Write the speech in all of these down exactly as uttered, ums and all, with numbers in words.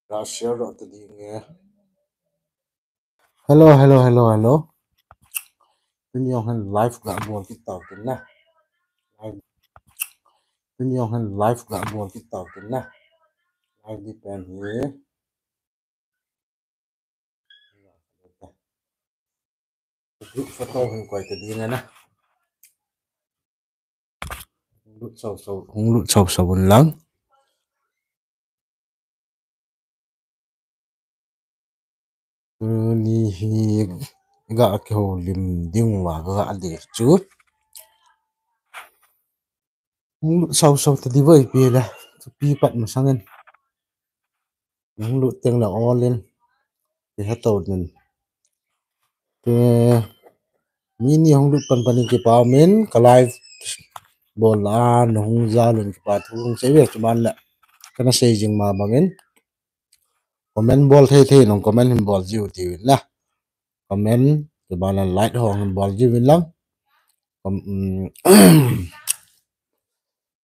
Ga share doh ta ding e. Hello, hello, hello, hello. Tuni jong hin live ga bol kit tau tin na. Live. Tuni jong hin live ga bol kit tau tin na. Live di pen hi. Group photo hin koi ta ding e na. Hung lut sau sau, hung lut sau sau un lang. Tuni hi ga kihoulim ding uva ga de chu. Hung lut sau sau ta di voi pi le. Thupi pat masang in. Hung lut teng le all in. Ti ha to din. Te, mi ni hung lut pan pan in kipa umin, ka live bol a, na hung jal un kipa thu hung sei ve chuman le. Kana sei jing ma bangin. Comment bol thei thei nung comment hin bol jiu tiuvin la. Comment, kipa na like ho hin bol jiuvin lang. Com-, um,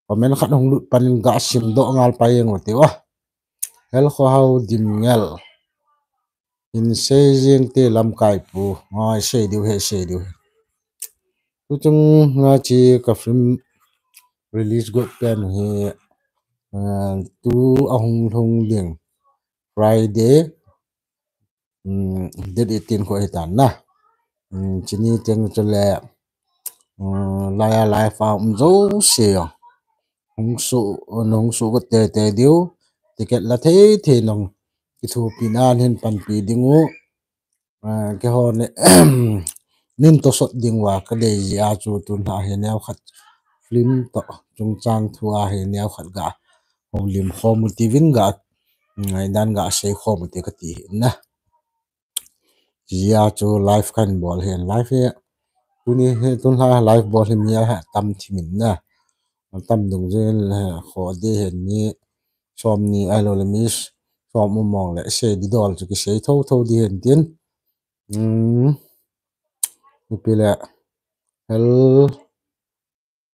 comment khat hung lut pan in ga sim doh ngal pa jeng u tiu a. Hel kho hau dim ngel. Hin sei jeng te lamkai pu. Ngai sei diu he, sei diu he. Tu chung nga chi ka film release got pen hi, eh, tu ahung lhung ding Friday, um, date eighteen kho hi tan na. Um, chini teng chule, um, laiya live a um jo se yo. Hung su, hung su got te te diu. Ticket la thei thei nung kithupi nan hin panpi ding u. Ah, keiho ni, nin tosot ding uva ka dei jeh a chu tun a hi neo khat film to chungchang thu a hi neo khat ga houlim khom u tiuvin ga, ngaidan ga sei khom u ti kati hi na. Jeh a chu live kan bol hin live hi. Tuni hi tun a live bol hi mi a tam thim in na. Tam dung jin kho di hin mi som ni ahilou le mi som u mong le sei di dol chu kisei tho tho di hin tin. Um, ipi le hel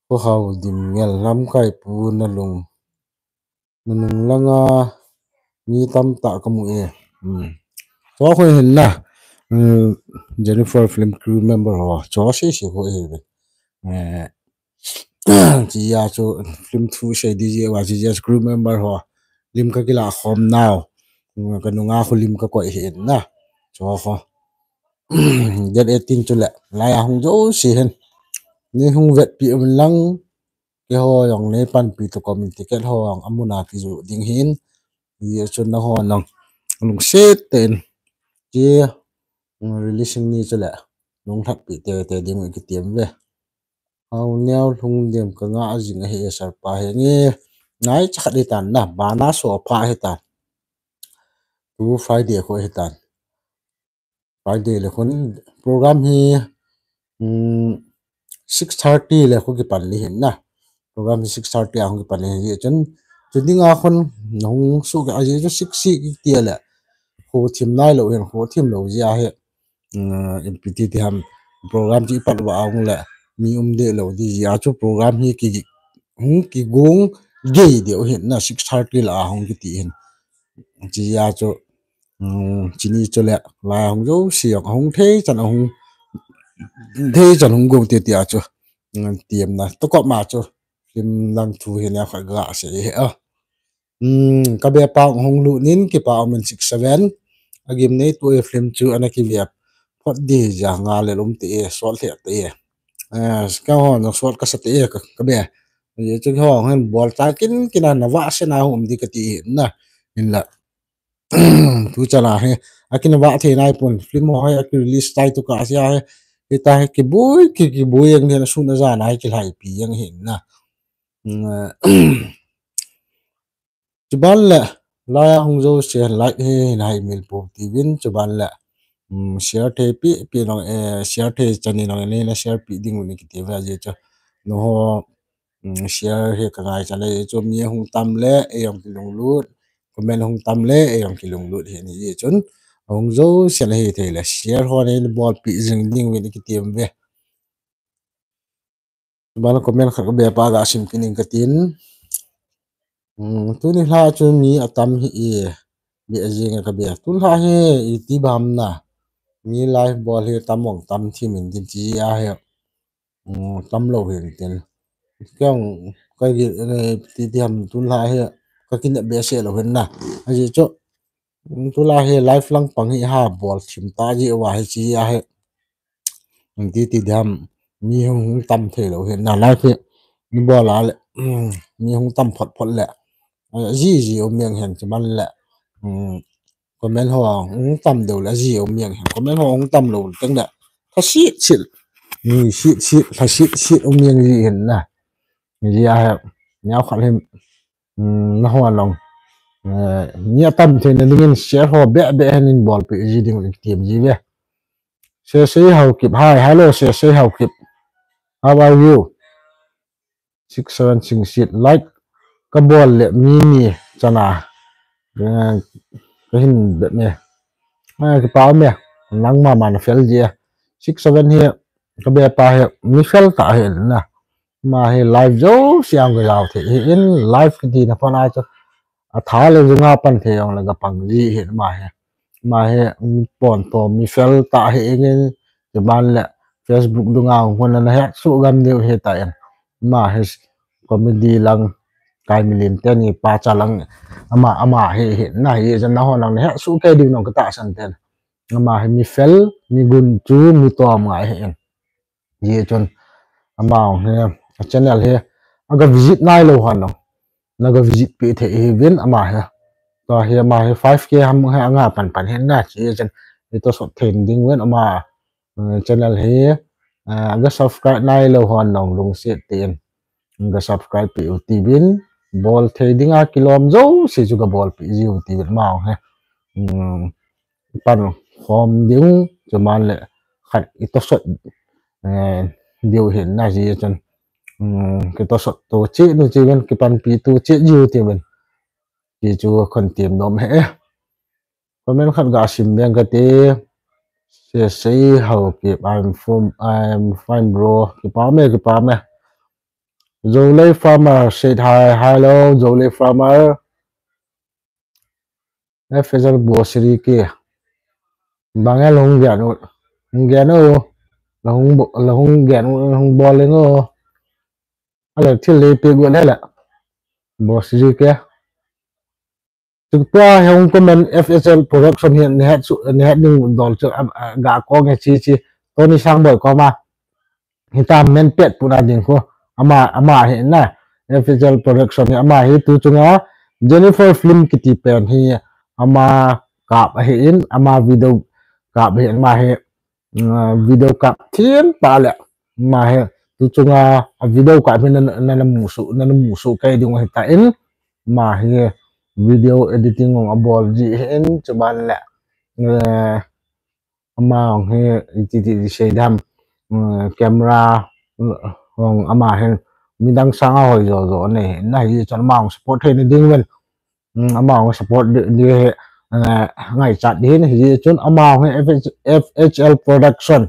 kho hau dim ngel lamkai pu na lung. Na nung langa mi tamtah ka mu e. Um. Cho kho hin na. Um, Jennifer film crew member ho. Cho si si kho hi ve. Eh, Chia chu film thu sei di jeh uva chia chu crew member ho lim ka kila khom nau. Ka nunga khu lim ka koi hin na. Cho kho. Date eighteen chu le. Laiya hung jo si hin. Ni hung vetpi um lang. Keiho jong nei panpi to comment ticket ho jong amun a kiju ding hin. Jeh chun nangho nang lungset tah in. Chia releasing ni chu le. Lunglhap pi te te ding u kiti em ve. Hau neo lhung dem ka nga jing ahi e sir pa hi nge. Nai cha khat hi tan na, bana so pha hi tan. Tu Friday kho hi tan. Friday le khun program hi, um, six thirty le kho kipan li hin na. Program hi six thirty a hung kipan li hin. Chun, chu ding a khun hung su ka aji chu six si ki ti le. Kho thim nai lo hin, kho thim lo jeh a hi. Uh, ipi ti ti ham program ti pat uva ahung le mi um de lo di jeh a chu program hi ki, hung kigong gei de u hin na six thirty la ahung kiti hin. Chia chu, um, chini chu le la hung jo si ahung thei chan ahung thei chan hung go ti ti a chu. Um, tiam na to ko ma chu film lang thu hi na kha ga se he a. Um, ka be pa hung lut nin kipa um in six seven. Agim nei tu e film chu ana ki ve. Phot di ja nga le lum te e, sol le te e. Eh, ka ho no sol ka sa te e ka, ka be. Ye chu ho hen bol ta kin kin na va se na hum di ka ti na. In la. Tu cha la he. Akin va the nai pun film ho he aki release tai tu ka sia he. Ita he ki bui ki, ki bui yang he na sun na ja nai ki lai pi yang he na. Um, Chuban le, laiya hung jo se like hi, hin hai mil po tiuvin, chuban le, um, share thei pi, pi nong, eh, share thei chan ni nong, nei na share pi ding u ni kiti ve jeh chu. Nangho, um, share hi ka ngai chan le, chu mi hung tam le, ei jong kilunglut, comment hung tam le, ei jong kilunglut hi ni jeh chun. Hung jo se le hi thei le, share ho nei bol pi jing ding u ni kiti ve. Bana comment khat ka be pa ga sim kit ning ka tin. Hmm, tuni lha chu mi atam hi e. be jing ka be. Tulha hi iti bam na. Mi live bol hi tam ong tam thi min tin chi a hi. Um, tam lo hin tin. Keng ka gi, eh, ti ti ham tulha hi ka kin be se lo hin na. Aji chu. Um, tulha hi live lang pang hi ha bol thim ta ji wa hi chi a hi. Ti ti dam mi hung, hung tam thei lo hin na live hi. Ni bol a le, um, mi hung tam phot phot le. Eh, ji ji um miang hin chi man le. Um, comment ho hung tam deu le ji um miang hin. Comment ho hung tam lo teng le. Tha sit sit. Ni sit sit, tha sit sit um miang ji hin na. Ji a hi. Niau khat hin. Um, na ho long. Eh, ni a tam thei na dingin share ho be be hin in bol pe ji ding le tiam ji ve. Se se hau kip. Hi, hello, se se hau kip. How are you? Six seven six seat like ka bol le mi ni chana, eh, ka hin be me. Eh, kipa me. Nang ma man fel je. Six seven hi ka be pa hi mi fel ta hi na. Ma hi live jo siang ka jao the. Hi in live ki di na pa na cho. A tha le jing a pan the yong le ka pang ji hi ma hi. Ma hi, um, pon to mi fel ta hi in ki ban le Facebook dunga hon na het su gam deu hi ta in. Ma hi comedy lang kai mi lim te ni pa cha lang ama, ama hi, hi na hi jan na ho lang het su kai ding nong ka ta san ten. Ama hi mi fel, mi gun chu, mi tom ngai hi in. Ji chun ama hi, a channel hi, a ka visit nai lo han no. Na ka visit pe the hi vin ama hi. To hi ama hi five K ham hi anga pan pan hin na chi chen. Ni to sot then ding wen ama, eh, channel hi, eh, a ka subscribe nai lo han nong lung se tin. Ka subscribe pe u ti vin. Bol thei ding a kilom jo si chu ka bol pe ji u ti vin ama hi. Um, pan khom ding chu man le khat i to sot, eh, deu hin na ji chun. Um, ki to sot to chi nu chi vin ki pan pi to chi ji u ti vin. Ti chu kon tiam nom he. Comment khat ga sim beng ka ti. Se sei hau kip, I'm from, I'm fine, bro. Kipa me, kipa me. Zolei Farmer said hi. Hello, Zolei Farmer. F H L Bosiri ke. Bang ya long gen u. Long gen u. La hung bo-, la hung gen u, la hung bol leng u. Ale thil le pe gu le la. Bosiri ke. Tua hi hung comment F H L Production hi ni het su, ni het ding dol chu, a, a, ga ko nge chi chi. Tony Sangboi ko ma. Hita men pet puna ding ko. Ama, ama hi na. F H L Production hi ama hi tu chunga Jennifer Film kiti pen hi ama kap ahi in, ama video kap hi ama hi, uh, video kap thim ta le. Ama hi tu chunga a video kap hi na, na, na musu, na, na musu kai ding hi ta in. Ama hi video editing ong a bol ji hi in chuban le. Eh, ama ong hi iti ti ti sei dam, mm, camera, mm, ong ama hin midang sanga hoi jo jo nei na hi chun ama ong support thei ni ding ven. Mm, ama ong support di, di hi, eh, ngaichat di hin hi chun ama ong hi F H, F H L Production.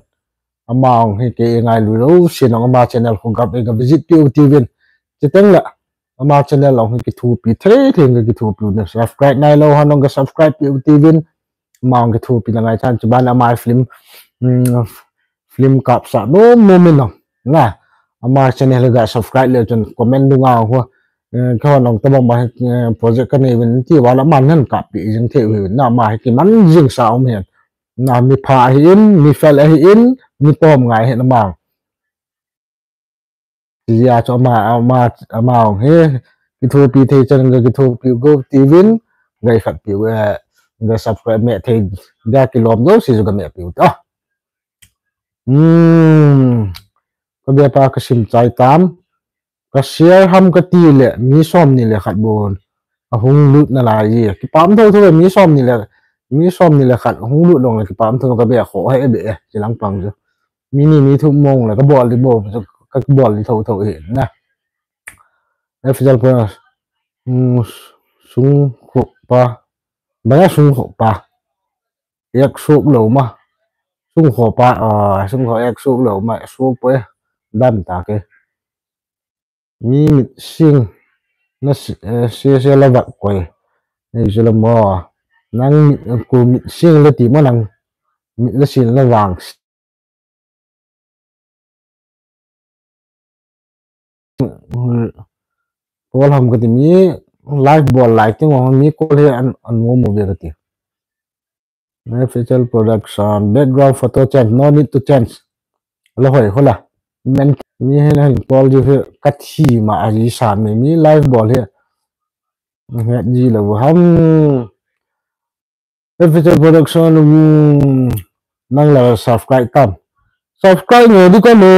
Ama ong hi kei ngai lu lo sin ong ama channel khu gap e ka visit tiu ti vin. Chiteng la ama channel ong hi kithupi thei thei ka kithupi u ne subscribe nai lo han ong ka subscribe tiu ti vin. Ama ong kithupi na ngaichan chuban ama film, mm, film kap sa nom nom in ong. Na, ama channel ga subscribe le chun comment dunga ho. Eh, ka hon ong tabang ba, eh, project ka nei vin ti wa la man han kap pi jing thei u hi na ama hi kiman jing sa um hen. Na mi pha ahi in, mi fel ahi in, mi pom ngai hin ama. Ti a chu ama, ama, ama ong hi kithupi thei chan ka kithupi go ti vin, ga i khat pi u, eh, ga subscribe me thei, ga kilom jo si ju ga me pi u ta. Hmm. Ka be pa ka sim chai tam. Ka share ham ka ti le, mi som ni le khat bon. A hung lut na lai ji. Kipam tho tho mi som ni le, mi som ni le khat hung lut long le kipam tho ka be kho he be, eh, chi lang pang ju. Mi ni mi thum mong le ka bol di bo, ka bol di tho tho hi na. F H L pa, mm, sung kho pa. Ba ya sung kho pa. Ek suk lo ma. Sung kho pa, ah, sung kho ek suk lo ma, suk pa, eh. Dam ta ke. Mi mit sing na si, eh, si, si la vak koi. Ni si la mo. Nang mit, ku mit sing le ti mo nang. Mit le sing le vang. Call ham kati mi live bol lai ting mi call he an, an mo mo ve kati. Official production, background photo change, no need to change. La hoi hola. Men mi he na hin call ji he kathi ma a ji sa me mi live bol he. He ji lo ham. Official production, um, nang la subscribe tam. Subscribe nge di ko le.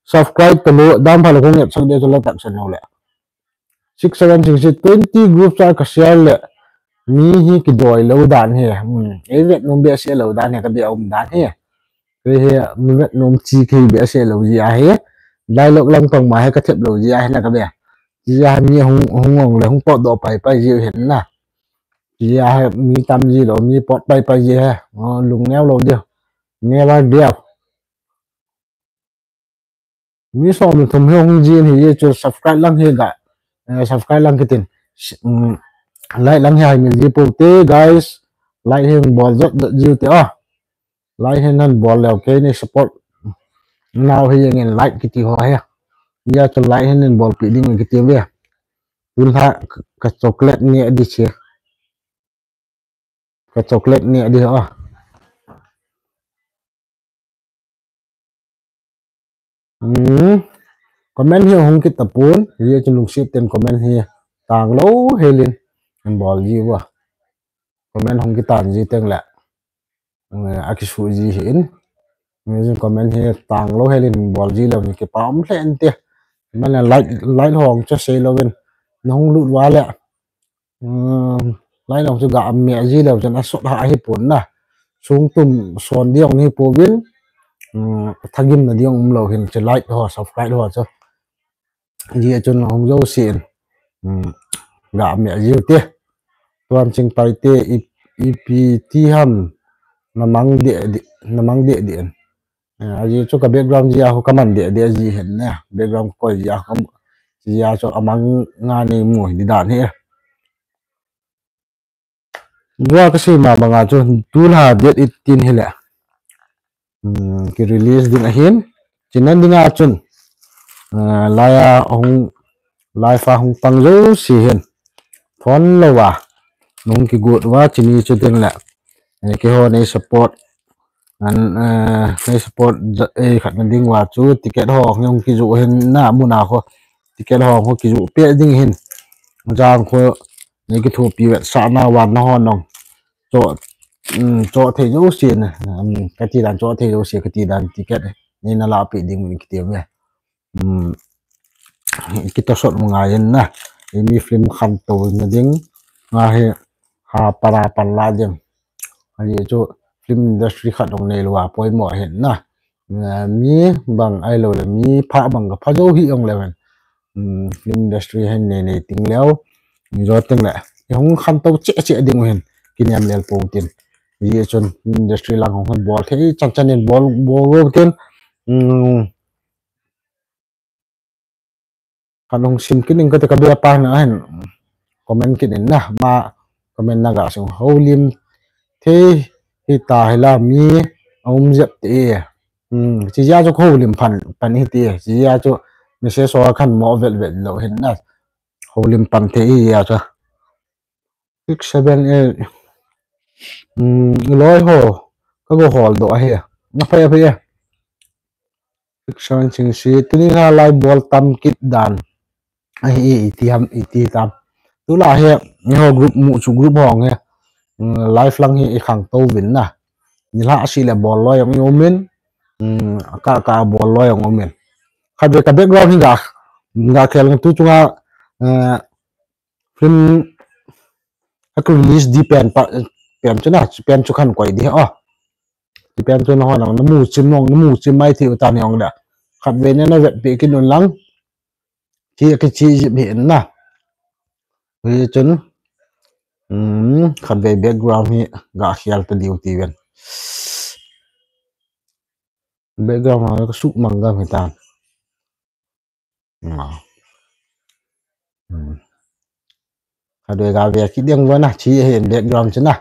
Subscribe to lo, dam pha lo ko nge sak de to la tak san lo le. Six seven six twenty group cha ka share le. Mi hi kidoi lo dan he. Hmm. Ei vet nom behseh lo dan he, ka be um dan he. Kei he mi vet nom chi kei behseh lo ji a he. Dialogue lang pang ma he ka thep lo ji a he na ka be. Ji a he mi hung, hung ong le hung pot doh pai pai ji u hen na. Ji a he mi tam ji lo, mi pot pai pai ji he. Oh, lung neo lo dia. Never dia. Mi som le thum he hung ji hi ye chu subscribe lang he ga. Eh, subscribe lang kitin. S-, um, like lang he hai mil ji po te, guys. Like he bol jot jot ji u te, ah. Like he nan bol leo kei ni support. Nau he yang like kiti ho he. Ya chu like he nan bol pi ding kiti ve. Tun ha ka chocolate ni a di che. Ka chocolate ni a di ho. Hmm. Comment hi hung kit tapon, hi chu lungset ten comment hi tang lo helin. An bol ji uva. Comment hung kitan ji teng le. Eh, a kisu ji hin. Ni jin comment hi tang lo helin bol ji lo ni kipa um hle ente. Man like, like hong chu sei lo vin. Na hung lut uva le. Hmm, lai nong chu ga meh ji leu chun a sot ha hi pon na. Sung tum son diong ni po vin. Hmm, thagim na diong um lo hin chu like ho, subscribe ho chu. Ji a chun hung jo sin. Hmm, ga meh ji te. Tuan ching pai te i, ipi ti ham na mang de, de, na mang de de. Eh, aji chu ka background ji a ho ka man de de ji hen ne. Background koi ji a ho ka mu-, ji a chu a mang nga ni mu hi di dan hi. Jua ka sei ma banga chu tun ha date eighteen hi le. Hmm, ki release ding ahin. Chinan ding a chun. Eh, lai a hung, live a hung pang jo si hin. Phone lo va. Nung ki gut va chini chu ding le. Eh, ki ho nei support. An, eh, nei support ja-, eh, khat na ding uva chu ticket ho hung kijoh hin na mun a ho ticket ho hung kijoh pe ding hin. Jang ho nei kithopi vetsah na uva na ho nong. Cho, mm, cho thei jo si na. Um, kati dan cho thei jo si kati dan ticket nei na la pe ding min kiti ve. Um, kitosot mu ngai in na. Ei mi film khantou na ding. Nga hi ha para pan la ding. Ahi chu film industry khat dong nei lou a poimo hin na. Eh, mi bang ahilou le, mi pha bang ka pha jou hi ong le ven. Hmm, film industry hin nei nei ting leu. Mi jo ting le. Ei hung khantou che che ding hin. Kiniam lel pou tin. Ahi chun film industry lang hung bol thei chan chan in bol, bol bol tin. Hmm, Kan hung sim kit ning kati ka bia pa na hin comment kit in na ma comment na ga sung houlim thei hi ta hi la mi a um jep te. Hmm, chi ja chu houlim pan, pan hi te. Chi ja chu message so khan mo vel vel lo hin na. Houlim pan thei hi ja chu. Six, seven, eight. Hmm, loi ho. Ka go hol do ahi. Na phai phai. Six, seven, six, six. Tuni na lai bol tam kit dan. Ahi, iti ham, iti tam. Tu la hi, ni ho group mu chu group hong hi. Hmm, live lang hi i khang to vin na. Ni la si le bol loi ang umin. Hmm, ka, ka bol loi ang umin. Khat ve ka background hi ga, ga khel tu chunga, eh, film a release di pen pa, pen chu na, pen chu khan koi di, oh. Di pen chu na ho nang, na mu chim nong, na mu chim mai thei u ta ni ong da. Khat ve ne na vet pe kin un lang. Ki, ki chi jip hi na. Ve chun, hmm, khat ve background hi ga khel ta diu ti ven. Background ha ka suk mang gam hi ta. Nga. Hmm. Khat ve ga ve kit ding vang na, chi hi in background chu na.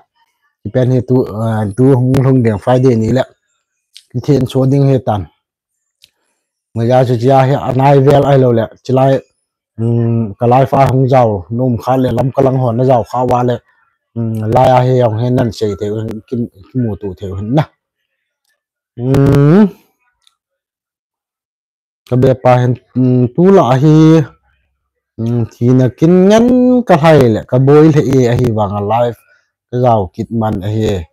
Pen hi tu, ah, tu hung lhung ding Friday ni le. Kithen so ding hi tan. Ngaja chu chia hi anai vel ahilou le. Chilai, um, ka live a hung jao, nom kha le lam ka lang hon na jao kha uva le. Um, lai a hi jong hi nan sei thei u hin, ki, kimuto thei u hin na. Um, Ka bepa hin, um, tulai hi, um, thina kin ngen ka lhai le, ka boi lheh e ahivang a live ka jao kit man ahi.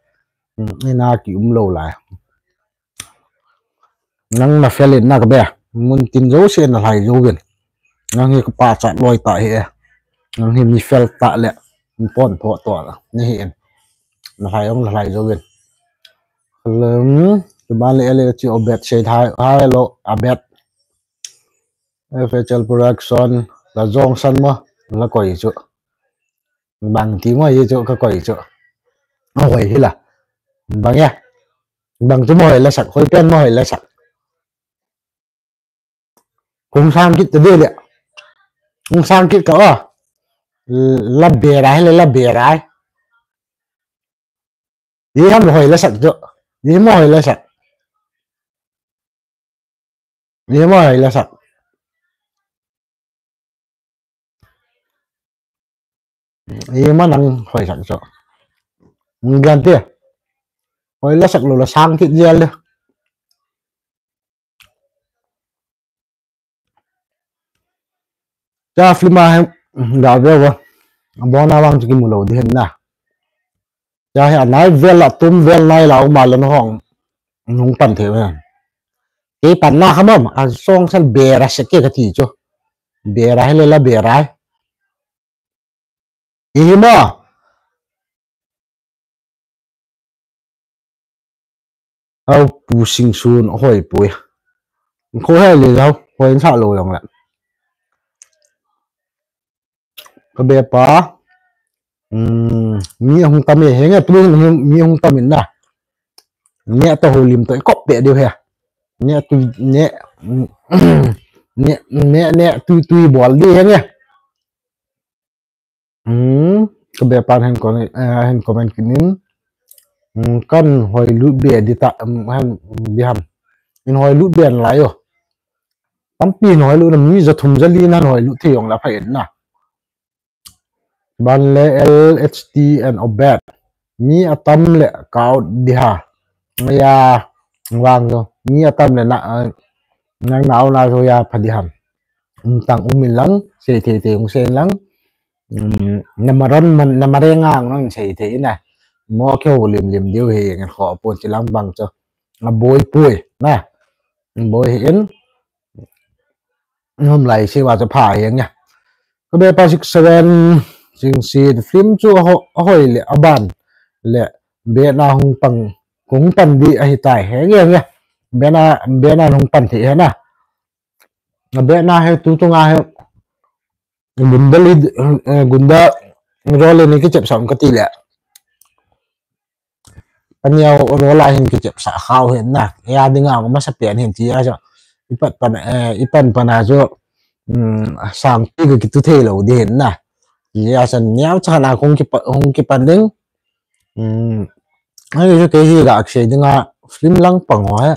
Um, ina kium lou lai. Nang na fel in na ka be, mun tin jouse na lhai jouvin. Nang hi ka pachat loi tah hi e. Nang hi mi fel tah le, mi pon pho tah nahi in. Na lhai jong na lhai jouvin. Lem, chuban le L H Obet sei thei, hello, Abet. F H L Production, la jong san mo, la koi chu. Bang ti mo ye chu, ka koi chu. A hoi hi la. Bang ya. Bang chu mo hoi la sak, hoi pen mo hoi la sak. Kung sang kit ta de le. Kung sang kit ka o. La berai, la berai. Ye ham hoi la sak chu. Ye mo hoi la sak. Ye mo hoi la sak. Ye mo nang hoi sak chu. Ngan te. Hoi la sak lou la sang kit jel le. Cha film a hin, da ve va. Abona vang chu kimu lou di hin na. Cha hi anai vel a tum vel nai la uma lon hong. Nung pan the ve. Ke pan na khamam, a song sal bera se ke ka ti chu. Bera hele la bera. Ihi mo. Au pu sing sun hoi pui. Ko he le lau, hoi sa lo long la. Ka bepa. Um, mi hung tam e, henge tu mi hung tam in na. Ne to ho lim to kop pe diu he. Ne tu ne ne ne ne tu tu bol di henge. Hmm, ka bepa hin kon, eh, hin comment kinin. Hmm, kan hoi lut be di ta, hmm, han di ham. In hoi lut be lai o. Tampi hin hoi lut na mi ja thum ja li nan hoi lut thei jong la phai na. Ban le L H T and Obet. Mi atam le ka out di ha. Ya, vang jo. Mi atam le na, eh, nang na au na jo ya pha di ham. Um tang um in lang, sei thei thei um sei lang. Um, na maron man, na marenga nang sei thei na. Mo ke ho lim lim diu he ngan kho pon chi lang bang cho. Nga boi pui na. Boi he in. Hom lai sei wa cho pha he nga. Ka bepa six seven sing si film chu a ho, a hoi le a ban le be na hung pang kung pan di ahi tai he nge nge. Be na, be na hung pan thei he na. Be na he tu tu nga he. Gunda li, eh, gunda role ni kichep sam ka ti le. Aniau role a hin kichep sa khau hin na. Ya dinga ko masa pen hin ti a jo. Ipat pan, eh, ipan pan a jo. Um, sang ti ka kitu thei lo di hin na. Ya san niau cha na kong kipa, kong kipan ding. Um, ai jo ke hi ga aksei dinga film lang pang ho he.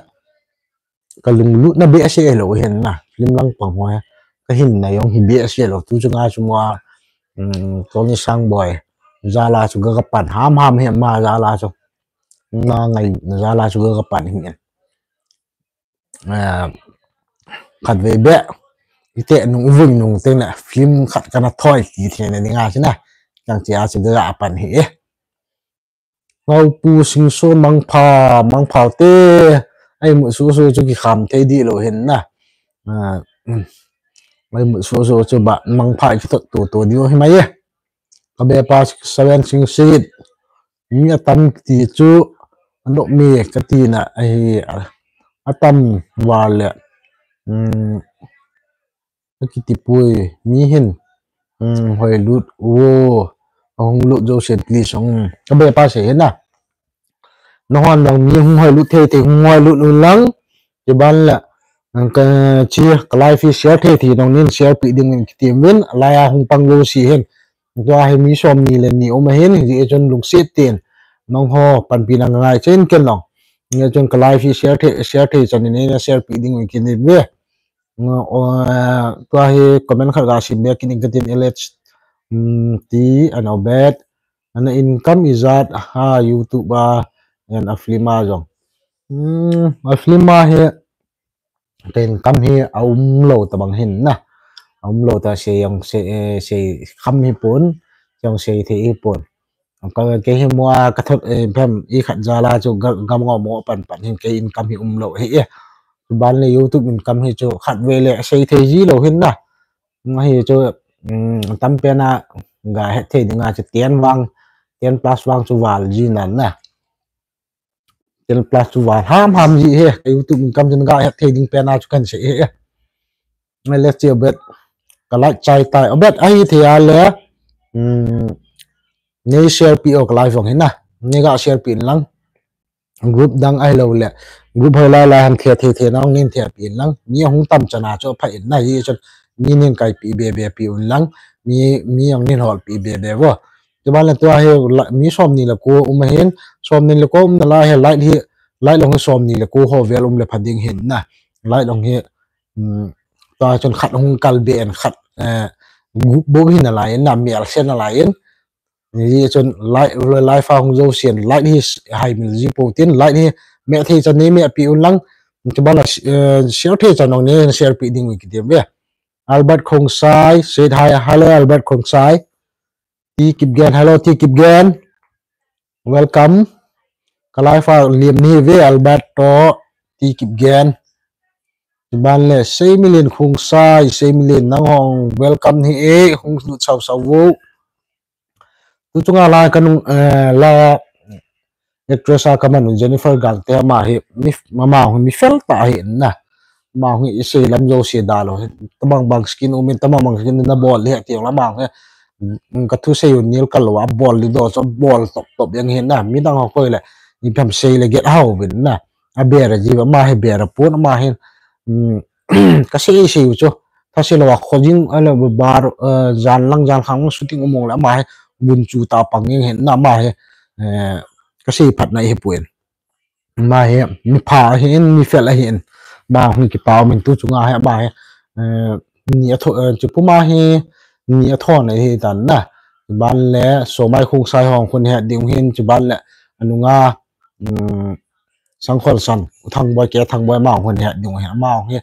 Ka lunglut na be ase lo hin na. Film lang pang ho he. Ka hin na jong hi be ase lo. Tu chu nga chu mo a, um, Tony Sangboi. Jala chu ga ka pan ham ham he ma jala chu. Na ngai na jala chu ga ka pan hin. Ah, khat ve be. Ite nung uving nung teng na film khat ka na thoi ti the na ni nga chu na. Chang chi a chu ga ka pan hi e. Ngau pu sing so mang pha, mang pha te. Ai mu su su chu ki kham thei di lo hin na. Ah, um. Ai mu su su chu ba mang pha ki to to to di o hi mai e. Ka bepa six seven sing sit. Mi atam ti chu ano mi ka ti na ahi, atam wa le. Um, a kiti pui mi hin. Um, hoi lut o. A hung lut jo sen please. Um, ka bepa sei hin na. Na hon dang mi hung hoi lut thei thei hung hoi lut un lang. Ti ban la. Ang ka chi ka live hi share thei thei nong nin share pi ding in kiti min. Lai a hung pang lo si hin. Tua hi mi som ni le ni um a hin. Hi e chun lungset tin. nangho panpina ngai chen ken long. Nge chun ka live hi share thei, share thei chan in na share pi ding u kin ve. Nga, o, tua hi comment khat ga sim be kin ka tin L H, um, ti an Obed. Ana income ijat ha YouTube a, and a film a jong. Um, a film a hi ka income hi a um lo ta bang hin na. A um lo ta se jong se, eh, se kham hi pon, jong se thei hi pon. Ka, kei hi mua ka thot, eh, phem i khat jala chu ga-, gam ngo mo pan pan hin kei income hi um lo hi e. Chuban le YouTube income hi chu khat ve le sei thei ji lo hin na. Nga hi chu, um, tam pen a ga het thei dinga chu ten vang, ten plus vang chu val ji nan na. Ten plus chu val ham ham ji he, ka YouTube income chun ga het thei ding pen a chu kan sei he. Let's see Obed. Ka live chai tai. Obed ahi thei a le, um, nei share pi o ka live vang hin na. Nei ga share pi in lang. Group dang ahi lo le. Group hoi lai lai han thei thei thei nang nin thei pi in lang. Mi hung tam chana chu pha in na hi chun. Mi nin kai pi be be pi un lang. Mi, mi ang nin hol pi be be vo. Chuban le tua hi la-, mi som ni le ko um hin. Som ni le ko um na la hi live hi. Live long hi som ni le ko ho vel um le pha ding hin na. Live long hi, um, tua chun khat hung kal be en khat, eh, group bo hin a lai in na, mi al sen a lai in. Ni chun live, live a hung jo sien, live hi s-, hai mil ji po tin, live hi me thei chan ni me pi un lang. Chuban la, eh, share thei chan nong ni share pi ding u ki dem ve. Albert Khongsai, said hi, hello Albert Khongsai. Ti Kipgen, hello Ti Kipgen. Welcome. Ka live a liam ni ve Albert to Ti Kipgen. Chuban le sei million Khongsai, sei million nang hong welcome hi e, hung lut sau sau vo. Tu chunga la ka nung, eh, la actress a ka man u Jennifer Gangte ama hi, mi, ama hung mi fel ta hi na. Ama hung i sei lam jo se da lo. Tabang bang skin um in, tabang bang skin na bol le ti la ama hung. Mm, ka thu sei u nil ka lo a bol li do, so bol top top yang hin na. Mi dang ho koi le, ni pam sei le get how bin na. A bera ji ba, ama hi bera pon, ama hin. Mm, ka sei sei u chu. Tha sei lo a kho jing, a le bar, eh, jan lang jan khang shooting um ong le ama hi. Gun chu ta pang yang hin na ama hi. Eh, ka sei phat na hi puen. Ama hi, mi pha ahin, mi fel ahin. Ama hung kipa um in tu chunga hi, ama hi, eh, ni a tho, eh, chu puma hi, ni a tho na hi tan na. Chuban le, Somai Khongsai hong khun het ding hin, chuban le, anunga, um, Sangkhol San, U Thangboi, K Thangboi ama hong khun het ding hin, ama hong hi,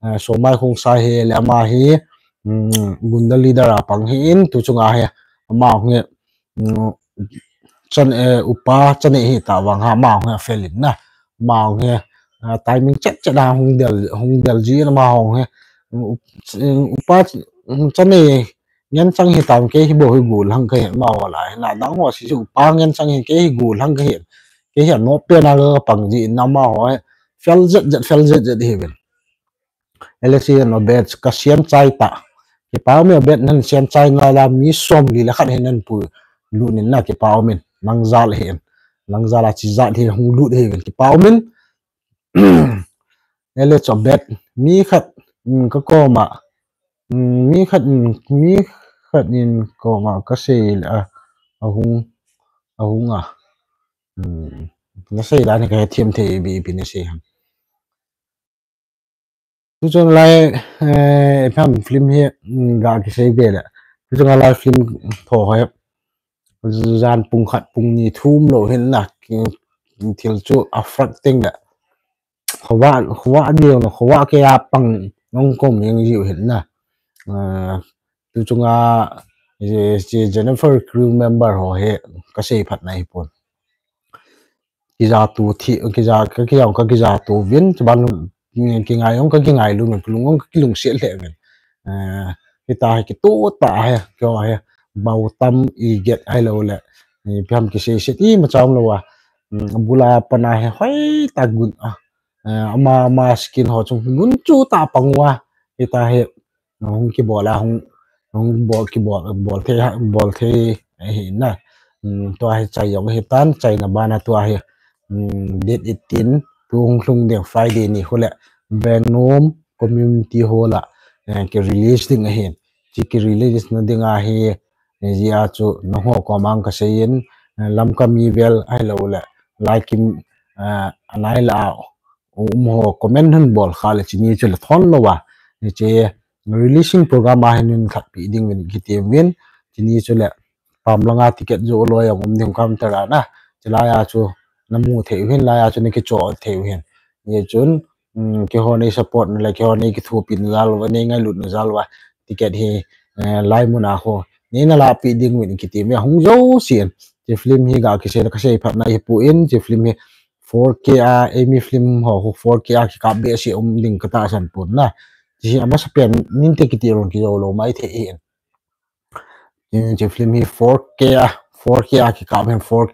eh, Somai Khongsai hi, le ama hi, um, Gunda leader a pang hi in, tu chunga hi, ama hong hi, um, chan, eh, upa chane hi ta vang ha, ama hong hi a fel in na. Ama hong hi, ah, timing chet chet a hung del, hung del ji na ama hong hi. Up-, upa ch-, chane ngen chang hi tam kei hi bo hi gul hang ka hi ama ho lai. Na dang ho si si upa ngen chang hi kei hi gul hang ka hi. Kei hi a no pe na ka pang ji na ama ho hi. Fel jet jet, fel jet jet hi ven. L S E no bet ka siam chai ta. Kipa um e bet nan siam chai na la mi som li le khat hin nan pu lut nin na kipa um in. Nang jal hin. Nang jal a chi jat hi hung lut hi ven kipa um in. L S E bet mi khat, mm, ka koma. Mm, mi khat, mm, mi khat in koma ka sei le a, a hung, a hung a. Mm, na sei dan hi ka he thiam thei bi pi na sei ham. Tu chun lai, eh, pham film hi, mm, ga kisei be le. Tu chun lai film tho ho hi. Jan pung khat pung ni thum lo hin na, ki, thil chu a frak ting le. Khovah, khovah diu na, khovah ke a pang nong kom yang jiu hin na. Eh, tu chunga, eh, si Jennifer crew member ho hi, ka sei phat na hi pon. Kija tu thi, kija, ka kija, ka kija tu vin, chuban, mm, kingai ong, ka kingai lu, min lung ong, ka kilung siat le vin. Eh, kita hi kitu ta hi, kio hi, bau tam i get ai lo le. Ni pham kisei siat i ma cham lo a. Mm, bula pana hi, hoi ta gun a. Eh, ama, ama skin ho chung gun chu ta pang wa. Kita hi, hung kibol a, hung, hung bol kibol, bol thei, bol thei, eh, hi na. Mm, tua hi chai jong hi tan, chai na bana tua hi, mm, date eighteen, tu hung lhung ding Friday ni khu le, Vengnom Community Hall a, eh, ki release ding ahin. Chi ki release na ding ahi, eh, jia chu nangho koma ka sei in, Lamka mi vel ahilou le Laikim, anai la a um ho comment hin bol kha le chini chu le thon lou a, hiche releasing program a hin hin khat pi ding uvin kiti uvin, chini chu le pam langa ticket jo loi a um ding counter a na, chilai a chu namu thei uvin, lai a chu nakicho thei uvin. Hichun keiho nei support na le keiho nei kithopi na jal uva, nei ngailut na jal uva ticket hi lai mun a ho nei nalahpi ding uvin kiti uvin, ahung jouse in. Hiche film hi ga kisei le kasei phat na hipon, hiche film hi four K a, eimi film ho khu four K a kikap behseh um ding katahsan pon na. Hiche hi amasapen ninte kiti lon kijou lou maithei hin. Hiche film hi four K a, four K a kikap hin, four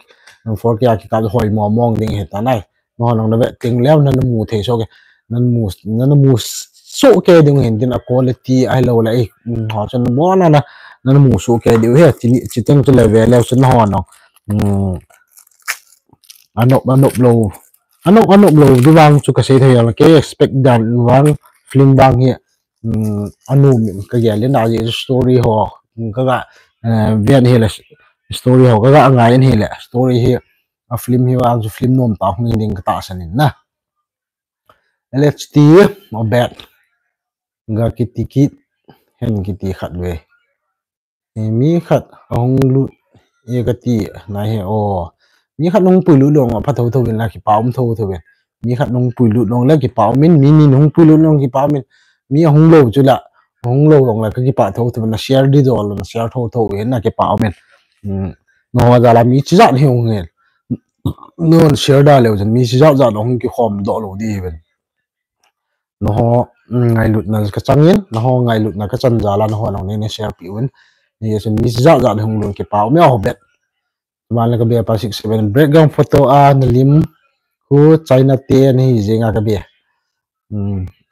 K a kikap hoimo mong ding hitan ahi. Nangho jong navet teng leu nanamu thei soh kei, nanamu soh kei ding hin tin, a quality ahilou le eiho chun nabona na, nanamu soh kei diu ahi. Chuteng chule ve leu chun nangho jong anop, anop lou, anop, anop lou di vang chu kasei thei jong le, kei expect dan vang film vang hi anom in kagel in, ajeh chu story ho kaga ven hile, story ho kaga ngai in hile, story hi, a film hi vang chu film nomtah hung hi ding katahsan in na. L H T, Obed, ga kiti kit hen kiti khat ve. Mi khat ahung lut e kati nai he o. Mi khat nahung puilut lou a pha thotho uvin la kipa um thotho uvin. Mi khat nahung puilut lou le kipa um in, mi ni nahung puilut lou kipa um in. Mi ahung lou chu la, ahung lou lou le kakipa thotho uvin, na share di doh lou, na share thotho uvin, na kipa um in. Nangho jal a mi chijat hi hung hin. Nangho share da leu chun mi chijat jat ahung kikhom doh lou di uvin. Nangho ngailutna kachang in, nangho ngailutna kachan jal a nangho jong nei na share pi uvin. Hichun mi chijat jat hung lou kipa um e Obed. Tuman le kabe pa six seven background photo a nalim khu China te nahi jeng a kabe.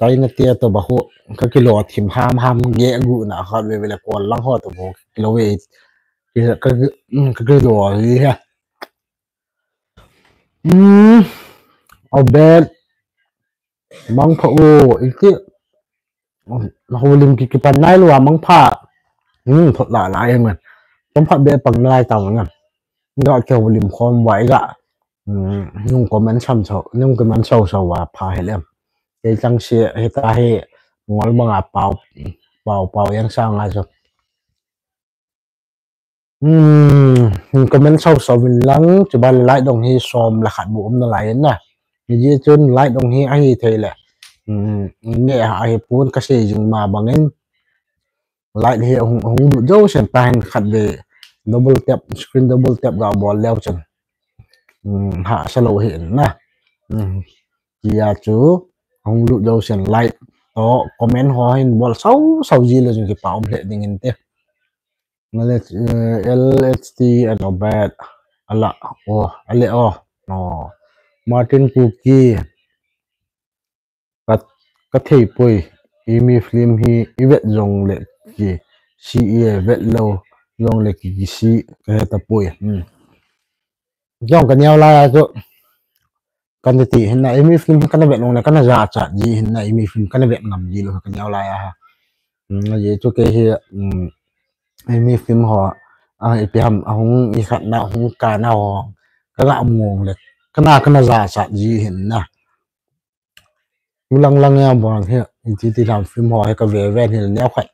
China te toh ba khu kakilo thim ham ham, geh guh na khat veve le kol lang ho toh ba khu kakilo ve, kakilo hi he. Obed, mangpha o, iti, houlim ki kipan nailou a mangpha, thot la la e ngan, mangpha be pang nalai tau ngan, ga kihoulim khom uva iga, nung comment sam sau, nung comment sau sau uva pha helem, kei chang se hita hi, ngol banga pao, pao, pao jeng sanga chu. Comment sau sau vin lang, chuban like dong hi som le khat bou um nalai in na. Hijeh chun like dong hi ahi thei le, neh a ahipon kasei jing ma bangin, like hi ahung, ahung lut jousen tahin khat ve double tap, screen double tap ga bol leu chun hahsa lou hi in na. Tia chu ahung lut jousen like toh comment ho hin bol sau sau ji leu chun kipa um lheh ding inte. L H T and Obed. Ala o, ale o. Martin Kuki. Ka, kathei poi. Eimi film hi ivet jongle kisi e, vet lou jongle kisi kahe tapoi. Jong kaneo lai a chu. Kana ti hin na, eimi film kana vet nung le kana jachat ji hin na, eimi film kana vet ngam ji lou kaneo lai a ha. Ajeh chu kei hi, eimi film ho, ipi ham ahung ikhat na, hung kana ho, kaga mu le kana, kana jachat ji hin na. Ulang lang a bon hi, iti ti lam film ho hi kave ve hin neokhat,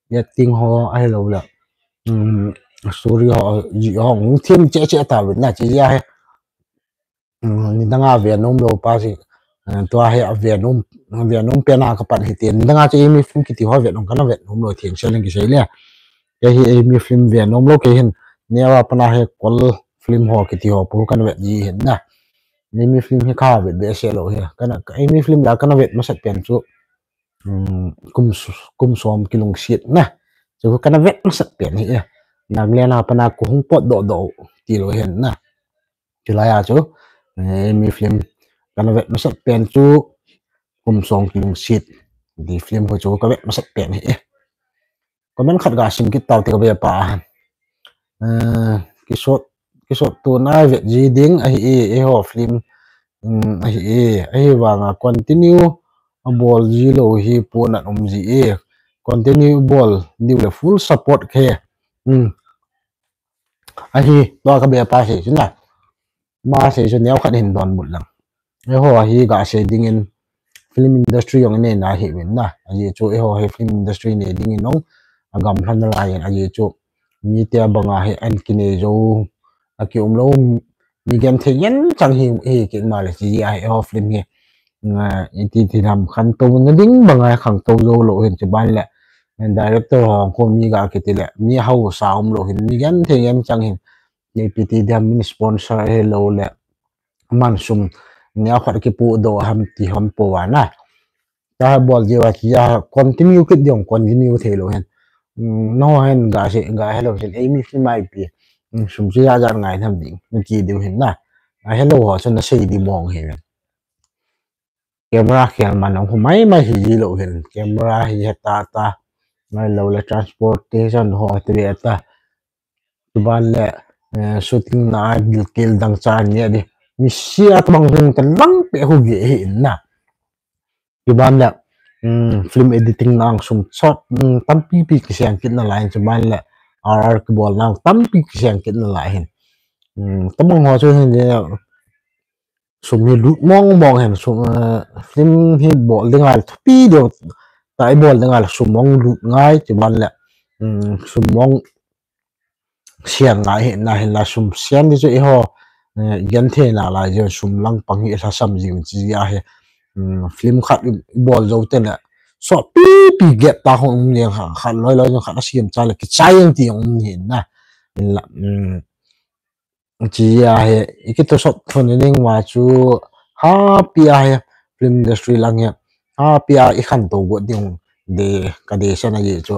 acting ho ahilou le story ho, ji ho hung them cheh cheh tauvin na, chujeh a hi nidang a ve nom lou pa si, tua hi ave nom, ave nom pen a kapan hite, nidang a chu eimi film kiti ho vet nom kana vet nom lou, theng se leng kisei le. Kei hi eimi film ve nom lou kei hin, neo a pat a hi Kol film ho kiti ho bou kana vet ji hin na. Eimi film hi kavet behseh lou hi, kana, eimi film la kana vet masat pen chu kum, kum som kilungset na. Chu kana vet masat pen hi e. Nagaland a pat a kahung potdoh doh tilou hin na. Chulai a chu eimi film kana vet masat pen chu kum som kilungset ti film ho chu kavet masat pen hi e. Comment khat gasim kit tau ti kabe pa. Kisot, kisot tuna vet ji ding ahi e, eiho film ahi e, ahivanga continue abol ji lou hi pon aum ji e, continue bol diu le full support khe. Ahi, tua ka be pa sei chu na. Ma sei chu neo khat hin donbut lang. Eiho ahi ga sei dingin film industry jong inei na hi uvin na. Ajeh chu eiho hi film industry nei dingin jong agam lhon nalai in, ajeh chu mite banga hi an kinei jou, akium lou, mi genthei ngen chang hi, hi kit male chi ahi eiho film hi. Iti ti dam khantou na ding banga khangtou jou lou hin chuban le director ho khu mi ga kiti le mi hausa um lou hin mi genthei ngen chang hin. Ipi ti dam min sponsor helou le man sum neo khat kipu doh ham ti ham po ana. Ta bol jeh a chi a continue kit ding continue thei lou hen. Nangho hen ga sei ga helou hin eimi film ipi sum chu ijat ngai nam ding nati diu hin na. Ahelou ho chu nasei di mong hin. Camera khel man jong khu mai mai hi ji lou hin. Camera hi heta ta. Ngai lou le transportation ho te ve ta. Chuban le shooting na a gilkel dangchah ni a di. Mi sia tabang hung ta lang pe khu ge hi in na. Chuban le film editing na ang sum sot tampi pi kiseng kit nalai hin chuban le R R kibol na tampi kiseng kit nalai hin. Tabang ho chu hin sum hi lut mong mong hen sum film hi bol ding ngai thupi deu ta ibol ding ngai sum mong lut ngai chuban le sum mong siang ngai hi na hin la sum siang di chu eiho genthei nalai jeh sum lang pang hi lhasam jing chi ahi. Film khat ibol jou te le sot pi pi get ta hung um jeng khat loi loi jong khat asiam cha le kichai jeng ti um ni na. Hin la chi ahi ikitosot thon ning ma chu happy ahi film industry lang hi happy a ikhantou got ding de ka de san ahi chu.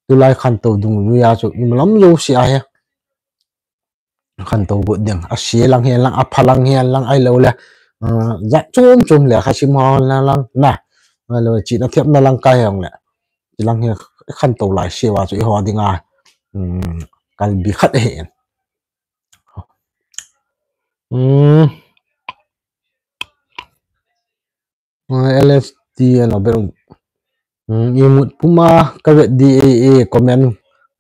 Tulai khantou dungjui a chu imalam jouse ahi khantou got ding ase lang hi lang apha lang hi lang ahilou le jat chom chom le khasim ho lang na ahilou chihna thepna lang kai hong le chi lang hi khantou lai se va chu eiho dinga kalbi khat ahi. L S T and Obel. Imut puma ka vet di e comment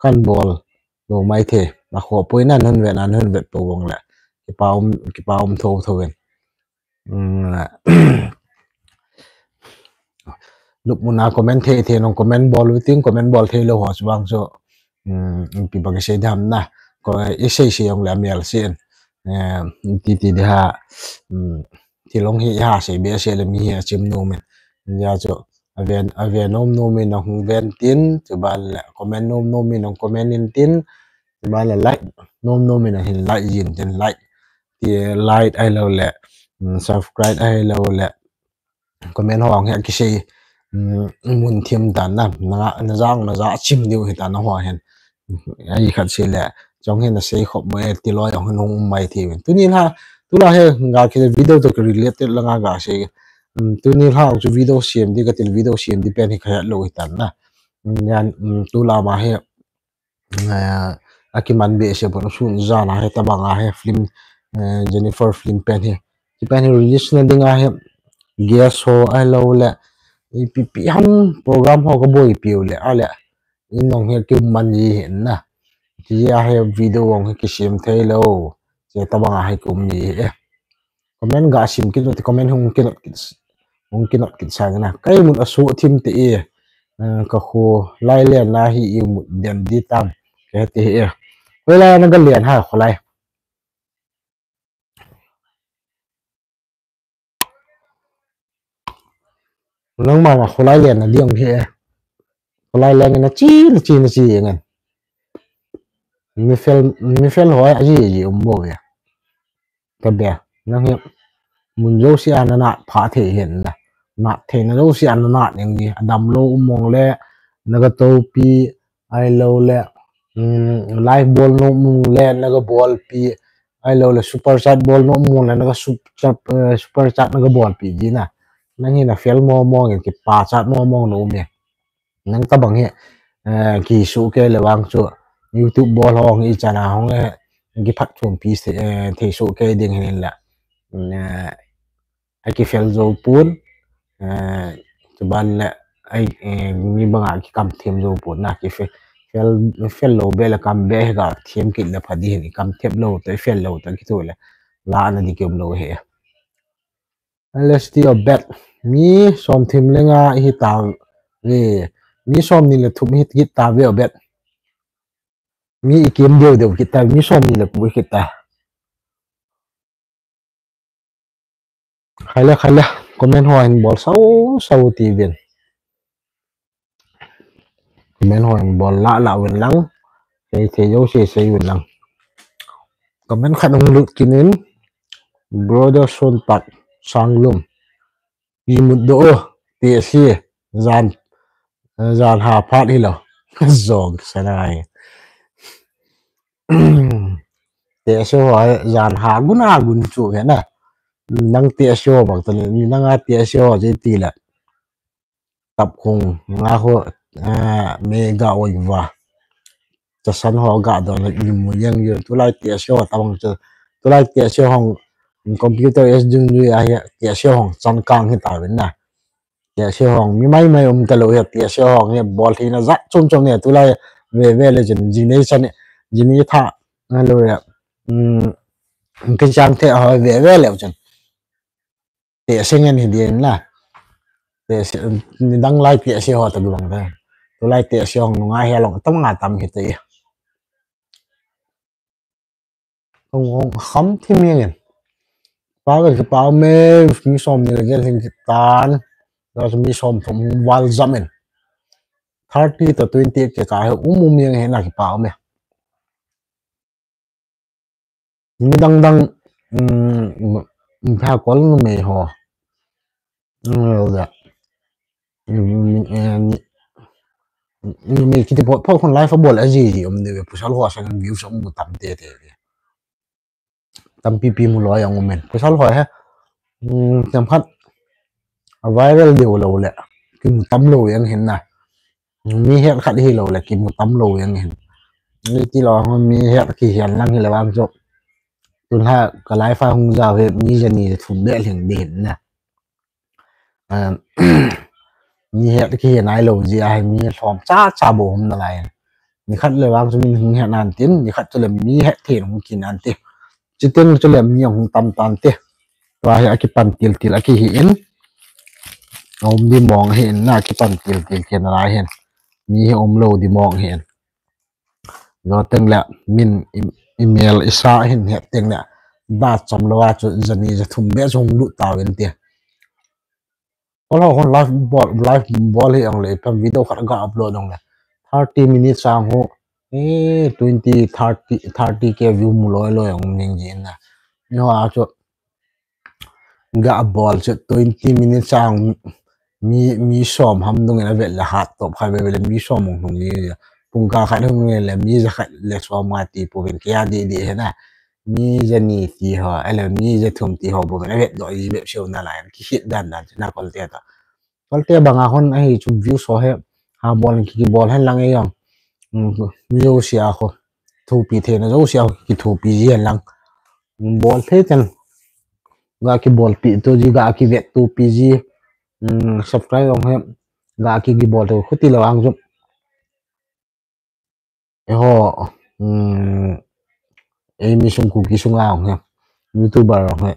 kan bol lou mai thei. Akhoh poi na non vet na non vet pou vong le kipa um kipa um tho tho ven. Lupmuna comment thei thei nong comment bol uting comment bol thei lou ho chu vang chu ipi bang isei dam na ko isei sei jong le amel sei in ti ti de ha ti long hi ha sei be sei le mi hi achim nom in ja chu aven aven nom nom in hung ven tin chuban le comment nom nom in hung comment in tin chuban le like nom nom in hin like jin tin like ti like ahilou le subscribe ahilou le comment ho ang hi kisei mun thim tan na na jang na ja chim diu hi tan ho hen ai khat sei le chong hin na sei khop mo e ti loi ang hin hung mai thei ven tuni la tula he ga ki video to related la nga ga sei tuni la chu video siam di ka til video siam di pen hi kha lou hi tan na yan tula ma he akiman be se pon sun jana he tabanga he film Jennifer film pen he ti pen he release na dinga he guest ho ahilou le ipi pi ham program ho ka boi piu le ale in nong he kiman ji hin na ti a he video ong he kisim thei lou che tabanga he kum ji he comment ga sim kit ti comment hung kinot kit hung kinot kit sang na kai mun asu thim te e ka khu lai le na hi i mu den di tam ke ti e koi lai na ga len ha khu lai nang ma na khu lai len na di ong he khu lai len na chi na chi na chi ngan mi fel mi fel hoi a ji ji um bo ya ka be nang he mun jouse a na na pha thei hin na na thei na jouse a na na ning di adam lou um mong le na ga topi ahilou le live bol nom mong le na ga bol pi ahilou le super chat bol nom mong le na ga super chat na ga bol pi di na nang hi na fel mo mong in kipa chat mo mong no me nang tabang hi kisu ke le vang chu YouTube bol hong i chana hong kiphat chom pi thei su ke ding hin la aki fel jou pun chuban le ai mi banga kikam them jou pun na ki fel Fel, fel lou be le kam be hi ga them kit le pha di hin, i kam thep lou to, i fel lou to, kitoh le la na di kium lou hi. Let's do your bet. Mi som thum le nga hi ta ve. Mi som ni le thum hi kit ta ve o bet. Mi i kem deu deu kit ta, mi som ni le ko kit ta. Khaile, khaile, comment ho hin bol sau sau ti vin. Comment ho hin bol la la vin lang. Sei sei jo sei sei vin lang. Comment khat hung lut kit in. Brother Son Pak Sanglum. Imut do o, ti si, jan, jan ha phat hi lo. Jong sanai. Ti si ho, jan ha gun ha gun chu he na. Nang ti si ho bang tani, nang a ti si ho je ti la. Tap kong, nga ho, ah, me ga oi va. Chasan ho ga don le imu yang yo. Tulai ti si ho tabang chu. Tulai ti si ho computer is ding dui a hi ti si ho chan kang hi ta vin na. Ti si ho mi mai mai um ta lo hi ti si ho hi bol hi na jat chom chom ne tulai ve ve le jin jin nei chan jin nei tha na lo ya. Um, ke chang the ho ve ve le chen. Ti si ngen hi din la. Ti si, ni dang lai ti si ho ta gulang ta. Tulai ti si ho nunga hi long tam nga tam hi te. Hong hong kham thi mi ngen. Pa ga ki pa me mi som ni le gel hin ki tan. Lo mi som thum val jam in. Thirty to twenty ke ka he um um yang he na ki pa me. Mi dang dang, um, um, pha kol nu me ho. Um, lo da. Um, eh, ni, ni me kiti pot pot kon live a bol a ji ji um de ve pasal ho sang views um bu tam te te ve. Tam pi pi mu lo yang um men. Pasal ho he. Um, tam khat a viral de lo le. Ki mu tam lo yang hin na. Mi het khat hi lo le ki mu tam lo yang hin. Ni ti lo mi het ki hian lang hi le bang chu. Tun ha ka live a hung ja ve mi jani thum be lhing di hin na. Um, mi het ki hian ai lo ji a mi hlom cha cha bo hum na lai. Ni khat le bang chu min hung het nan tin, ni khat chu le mi het thei hung ki nan ti. Chiteng chu le mi hung tam tan ti. Tua hi a ki pan til til a ki hi in. A um di mong hi in na ki pan til til ki na lai hin. Mi hi um lo di mong hi in. Lo teng le min i, email i sa hin het teng le. Da cham lo a chu jani ja thum be chu hung lut ta ven ti. Kol ho kon live bol, live bol hi ang le, pam video khat ga upload ang le. Thirty minutes ang ho, eh, twenty, thirty, thirty K view mu loi loi ang ning ji na. Ni ho a chu ga bol chu twenty minutes ang mi, mi som ham dung in a vet le hat top khai ve le mi som ang hung ni. Pung ka khat hung ni le mi ja khat le som nga ti pu vin kia di di he na. Mi ja ni ti ho, ele mi ja thum ti ho bu na vet do i vet show na lai ki hit dan dan na kol te ta. Kol te banga hon a hi chu view so he ha bol ki, ki bol hen lang e yang. Mm, mi jo sia ho. Thu pi the na jo sia ho ki thu pi ji hen lang. Mm, bol the ten. Ga ki bol pi to ji ga ki vet to pi ji. Mm, subscribe ong he. Ga ki ki bol to khuti lo ang chu. Eiho, um, ei mi sung Kuki sunga hong he, YouTuber hong he,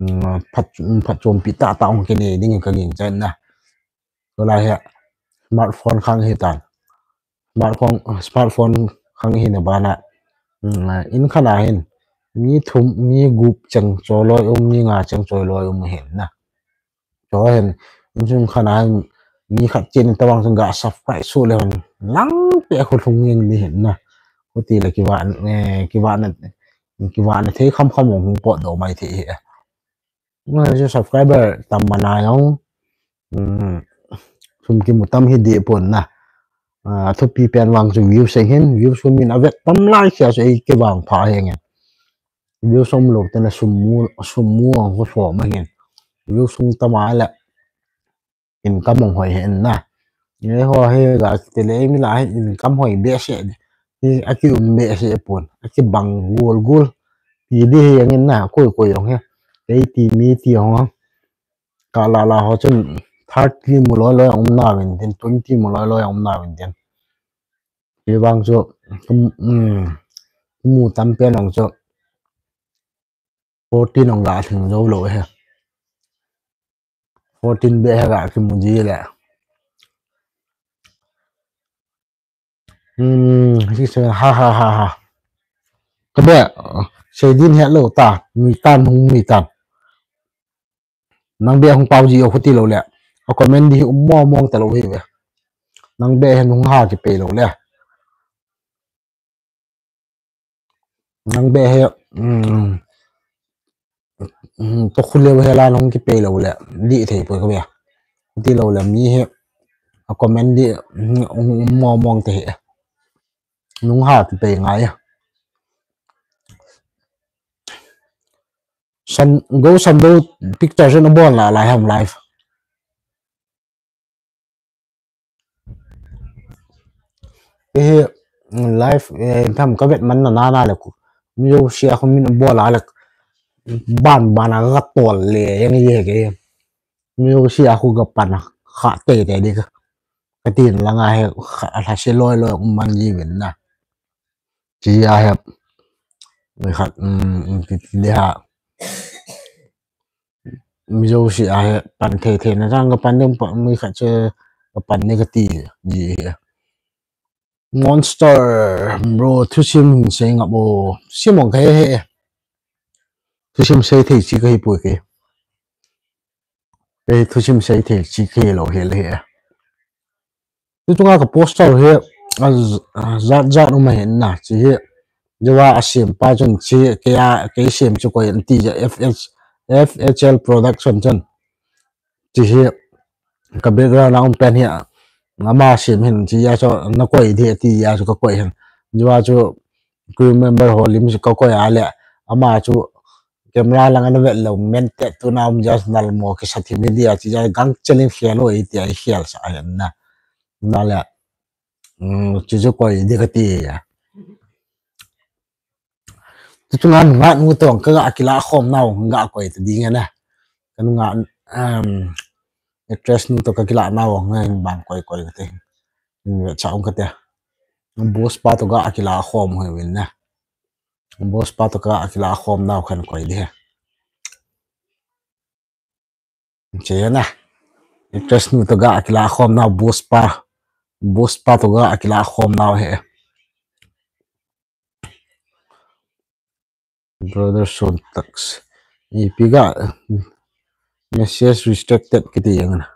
um, phat, phatchompi tah tah hong kinei ding ka ging chen na. Tulai hi smartphone khang hi tan. Smartphone, smartphone khang hi na bana. Um, in khana hin, mi thum, mi gup cheng choi loi um, mi nga cheng choi loi um hin na. Cho hin, insung khana hin, mi khat chen tawang sung ga subscribe su le hon lang pe khu lhung ning ni hin na. Khuti le kiva, eh, kiva na, kiva na thei kham kham hong pot do mai thei hi. Nga chu subscriber tam mana yong, um, sum kimu tam hi di pon na. Ah, thupi pen vang chu view se hin, view sum min a vet tam lai sia se kivang pha heng. View som lo te na sum mu, sum mu ang ko so ma hin. View sung tama le income ang hoi hen na. Nge ho he ga te le mi la hin income hoi be se. Hi a ki um be se pon. A ki bang gol gol. Ti di he yang na koi koi yong he. Kei ti mi ti hong. Ka la la ho chun thirty mu loi loi ang um na vin tin, twenty mu loi loi ang um na vin tin. Hivang chu, um, um, mu tam pen ong chu, fourteen ong ga thing jou lou he. Fourteen be he ga kimu ji le. Hmm, six, seven, ha, ha, ha, ha. Ka be, sei din he lou ta, mi tan hung mi tan. Nang be hung pau ji o khuti lou le. A comment di um mo mong ta lou hi ve. Nang be he nung ha ki pe lou le. Nang be he, um, um, to khu leu he la nung ki pe lou le. Di thei poi ka be. Khuti lou le mi he. A comment di, um, um, mo mong te he. Nung ha ki pe ngai. San, go san do picture sen abol la lai ham live. Ehe, live, eh, tham ka vet man na na na le ku. Mi yo sia khu min abol la le. Ban ban a ka tol le, yang ye ke. Mi yo sia khu ka pan a, kha te te di ka. Ka tin la nga he, kha, la se loi loi, man ji ven na. Chi a he. Mi khat, um, um, ti, ti le ha. Mi jo si a he pan thei thei na jang ka pan dem pa mi khat che ka pan ne ka ti ji he. Monster bro thusim sei ngap o. Sim ong ka he he. Thusim sei thei chi ka hi pui ke. Ke thusim sei thei chi ka hi lou he le he. Tu chunga ka poster hi a z-, a zat zat um ahin na, chi hi. Jowa a siam pa chun chi, kei a, kei siam chu koi an ti ja F H, F H L Production chun. Chi hi ka background a um pen hi a, ama siam hin chi a chu na koi di ti a chu ka koi hin. Jowa chu crew member ho lim chu ka koi a le, ama chu camera lang ana vet lou, men te tu na um ja nal mo ki sa thi media chi ja gang chelin khel o i ti a i khel sa a na. Na le, mm, chi chu koi di ka ti a. Tu chunga nunga nu tong ka ga kila khom nau, ga koi ta ding a na. Ka nunga, um, actress nu to ka kila nau, nga hin bang koi koi ka te. Hin vet sa ung ka te. Boss pa to ga kila khom hoi win na. Boss pa to ka kila khom nau khan koi di he. Che na. Actress nu to ga kila khom nau boss pa. Boss pa to ga kila khom nau he. Brother Son Tax. Ipi ga message restricted kiti yang na.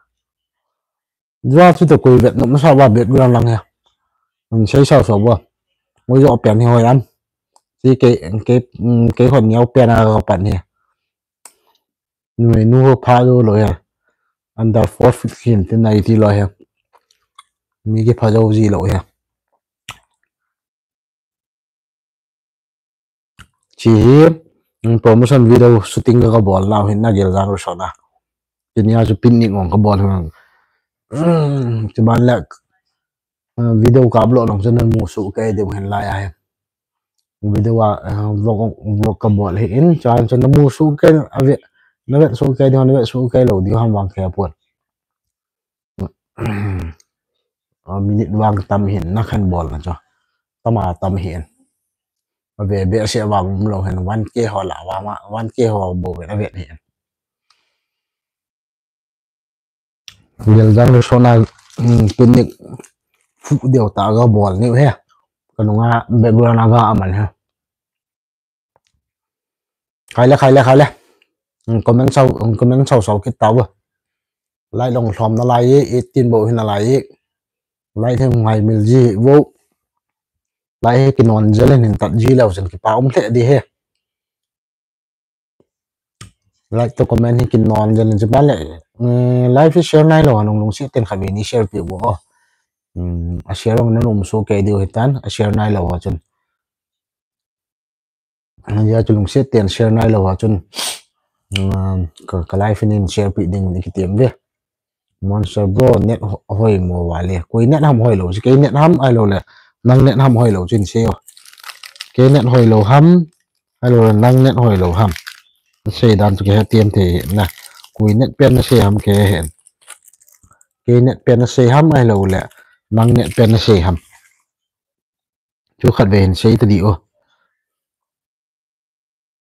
Dua chu to koi vet nom sa ba background lang he. An sei sa sa ba. Mo jo pen hi hoi lam. Si ke, ke, mm, ke hon nyau pen a ka pan he. Nui nu ho pha lo lo he. Under four feet khin tin nai ti lo he. Mi ki pha jo ji lo he. Chi hi, mm, promotion video shooting ka, ka bol nau hin na Geljang Resort a. Tin ya chu pin ning ong ka bol hin. Mm, chi ban le, uh, video ka upload nong chu na mu su ke ding hin lai a he. Video a, uh, vlog, vlog ka bol hi in, chan chu na mu su ke, a ve, na vet su ke ding, na vet su ke lo ding ham vang ke pon. A minute vang tam hin na khan bol na chu. Tam a tam hin. A ve be se vang um lo hin one K ho la vang ma, one K ho bo ve na ve hin. Geljang Resort a, mm, pin ning fu deu ta ga bol ni he. Ka nunga background a ga aman he. Khai le, khai le, khai le. Mm, comment sau, mm, comment sau sau kit tau. Like long lhom na lai e, eighteen bo hin na lai e. Like hem ngai mil ji vo. Like he kinon jel hin tat ji leu sen kipa um hle di he. Like to comment hi kinon jel hin ji ba le. Mm, live hi share nai lo, nung lungset ten kha ve ni share pi vo. Mm, a share ong na num su ke diu hitan, a share nai lo chun. Hia chu lungset ten share nai lo a chun, um, ka, ka live in share pi ding ni kiti em ve. Monster bro, net ho-, hoi mo vale. Koi net ham hoi lo, si kei net ham ai lo le. Nang net ham hoi lo, chin se yo. Kei net hoi lo ham, ai lo le, nang net hoi lo ham. Sei dan chu ke he tiam thei na. Koi net pen na sei ham ke he. Kei net pen na sei ham ai lo le. Nang net pen na sei ham. Chu khat ve hin sei ta di o.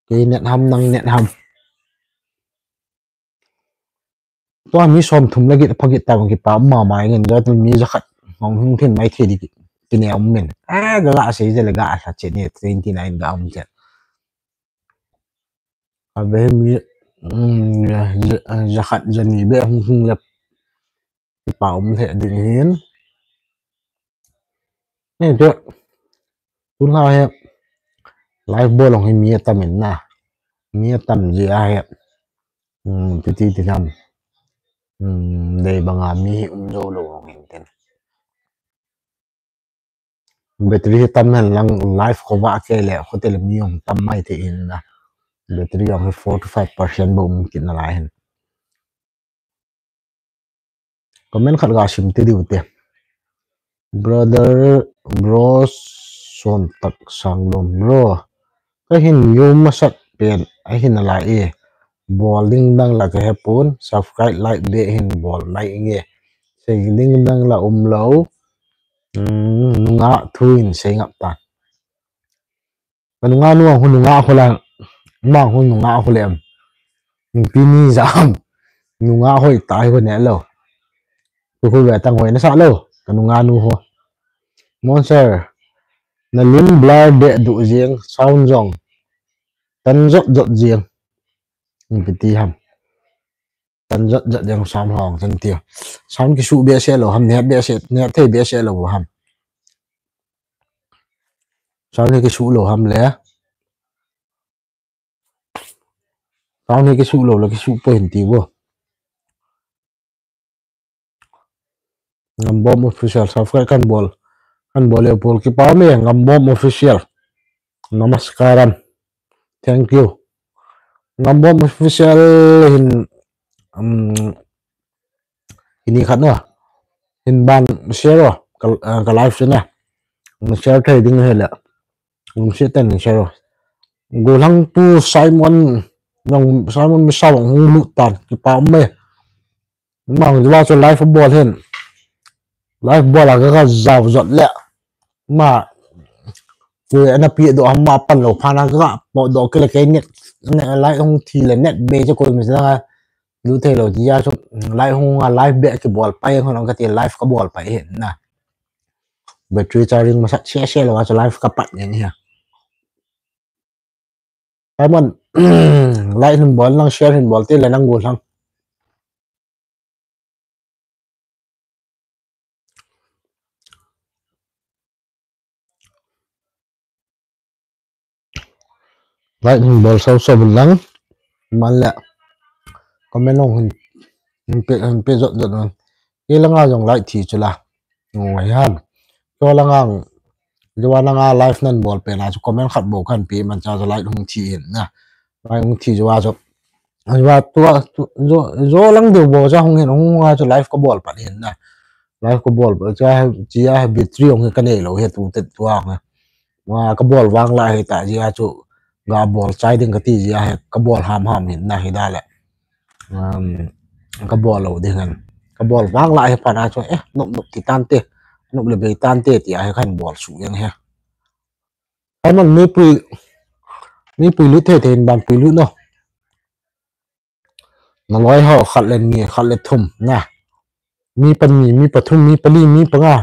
Kei net ham, nang net ham. Tua mi som thum le get pha get ta bang kipa um mama ngen jo tu mi ja khat hung hung thin mai thei di kine um min. A ga ga sei je le ga sa che ni twenty nine ga um che. A ve mi, um, ja, ja, ja khat ja ni be hung hung le kipa um thei ding hin. Ni tu, tu la he, live bol long hi mi atam in na. Mi atam ji a he. Um, ti ti ti nam. Um, dei banga mi hi um jo lo long hin ten. Battery hi tam hen lang live kho va ke le, kho te le mi um tam mai te in na. Battery long hi forty five percent bo um kin na lai hin. Comment khat ga sim te diu te. Brother, bro, son tak sang lom, bro. Ka hin yu masat pen, a hin ala e. Bol ding dang la ka he pon, subscribe like be hin bol mai nge. Sei ding dang la um lo. Hmm, nunga thu in sei ngap ta. Ka nunga nu a hu nunga hu la, ma hu nunga hu le am. Pi ni ja am. Nunga hoi ta hi hu ne lo. Tu hu ve tang hoi na sa lo. Ka nunga nu hu. Monster. Na lim blur de du jing, sound jong. Tan jot jot jing. Pi ti ham. Tan jot jot jing sound hong, tan ti. Sound ki su be se lo ham, ne be se, ne thei be se lo ham. Sound hi ki su lo ham le. Sound hi ki su lo le ki su po hin ti bo. Ngambom Official, subscribe kan bol. Kan bol le bol kipa me Ngambom Official. Namaskaram. Thank you. Ngambom Official hin, um, ini khat na. Hin ban share o. Ka, uh, ka live se na. Share thei ding he le. Ngum se ten share o. Golang pu Simon, nang Simon mi sa bang hung lut tan. Kipa me. Mang jua chu live bol hin. Live bol a ka, ka jao jot le. Ma, ku ana pi do ham ma pan lo pha na ka po do ke le ke net, net live hung thi le net be chu ko mi sa. Lu thei lo ji ya chu live hung a live be ki bol pai hung ka ti live ka bol pai hin na. Battery charging masat se se lo a chu live ka pat nge ni ha. Simon, like hin bol lang, share hin bol te le nang gu lang. Like hin bol sau sau lang. Man le. Comment long hin, hin pe, hin pe jot jot lang. Ke langa jong like thi chu la. Ngoi ham. Cho langa, jua langa live nan bol pen a chu comment khat bo kan pi man cha like hung thi hin na. Like hung thi jua chu. Jua tua, tu, jo, jo lang deu bo cha hung hin hung a chu live ka bol pan hin na. Live ka bol pan cha, chia battery hung ka nei lo he tu te tua nga. Nga ka bol vang la he ta chia chu ga bol chai ding ka ti chia he ka bol ham ham hin na hi da le. Um, ka bol lo ding han. Ka bol vang la he pan a chu, eh, nop nop ti tan te. Nop le bei tan te ti a he kan bol su yang he. Ai man mi pui, mi pui lut thei thei ban pui lut no. Na loi ho khat le ni, khat le thum na. Mi pan ni, mi pa thum, mi pa li, mi pa nga.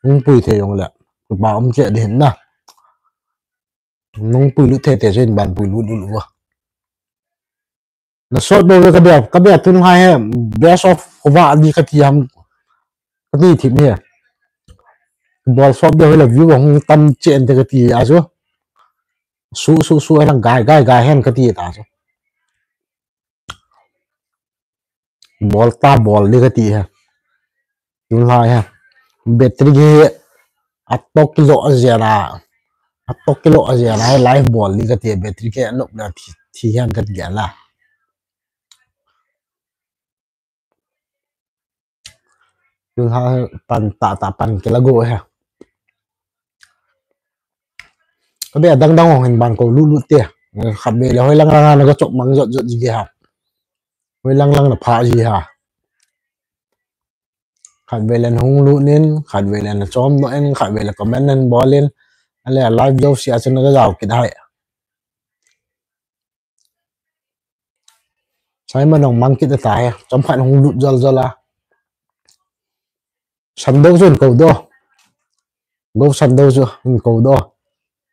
Hung pui thei jong le. Ba um che ding na. Nung pui lut thei thei jin ban pui lut lut lut. Na sot bo ka be, ka be tun hai he, best of kova di ka ti ham, ka ti thim he. Bol sot bo he la view hung tam chen te ka ti a chu. Su, su, su, he lang gai, gai, gai hen ka ti ta chu. Bol ta bol di ka ti he. Tun lai he. Battery ke a tok kilo a jia na. A tok kilo a jia na he live bol di ka ti he battery ke a nok na thi, thi hen ka ti la. Tun ha pan ta ta pan ke la go he. Ka be dang dang hong hin ban ko lut lut te. Khat be le hoi lang lang na ka chok mang jot jot ji ha. Hoi lang lang na pha ji ha. Khat ve le hung lut nin, khat ve le chom no in, khat ve le comment nan bol in, Ale live jouse a chu naga jao kit hai. Simon hung mang kit ta he. Chomkhat hung lut jol jol a. Sando chu hin kou doh. Go Sando chu hin kou doh.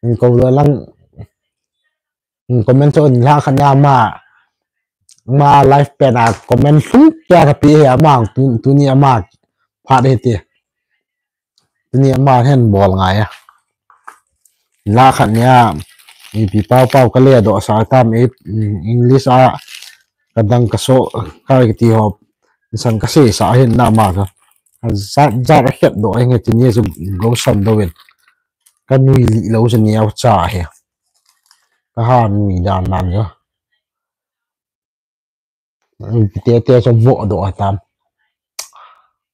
Hin kou doh lang. Hin comment chu hin la khan ama. Ama live pen a comment lhung kya ka pi he ama tu, tuni ama phat he ti. Tuni ama hin bol ngai a. La khat nia, ipi pau pau ka le doh sa tam i, mm, English a, ka dang ka so, ka kiti ho, san ka sei sa hin na ma ka. Jat, jat a het doh, nge tuni chu Go Sando in. Ka nui li lo chu nia cha he. Ka ha nui dan nan chu. Te, te chu vo doh a tam.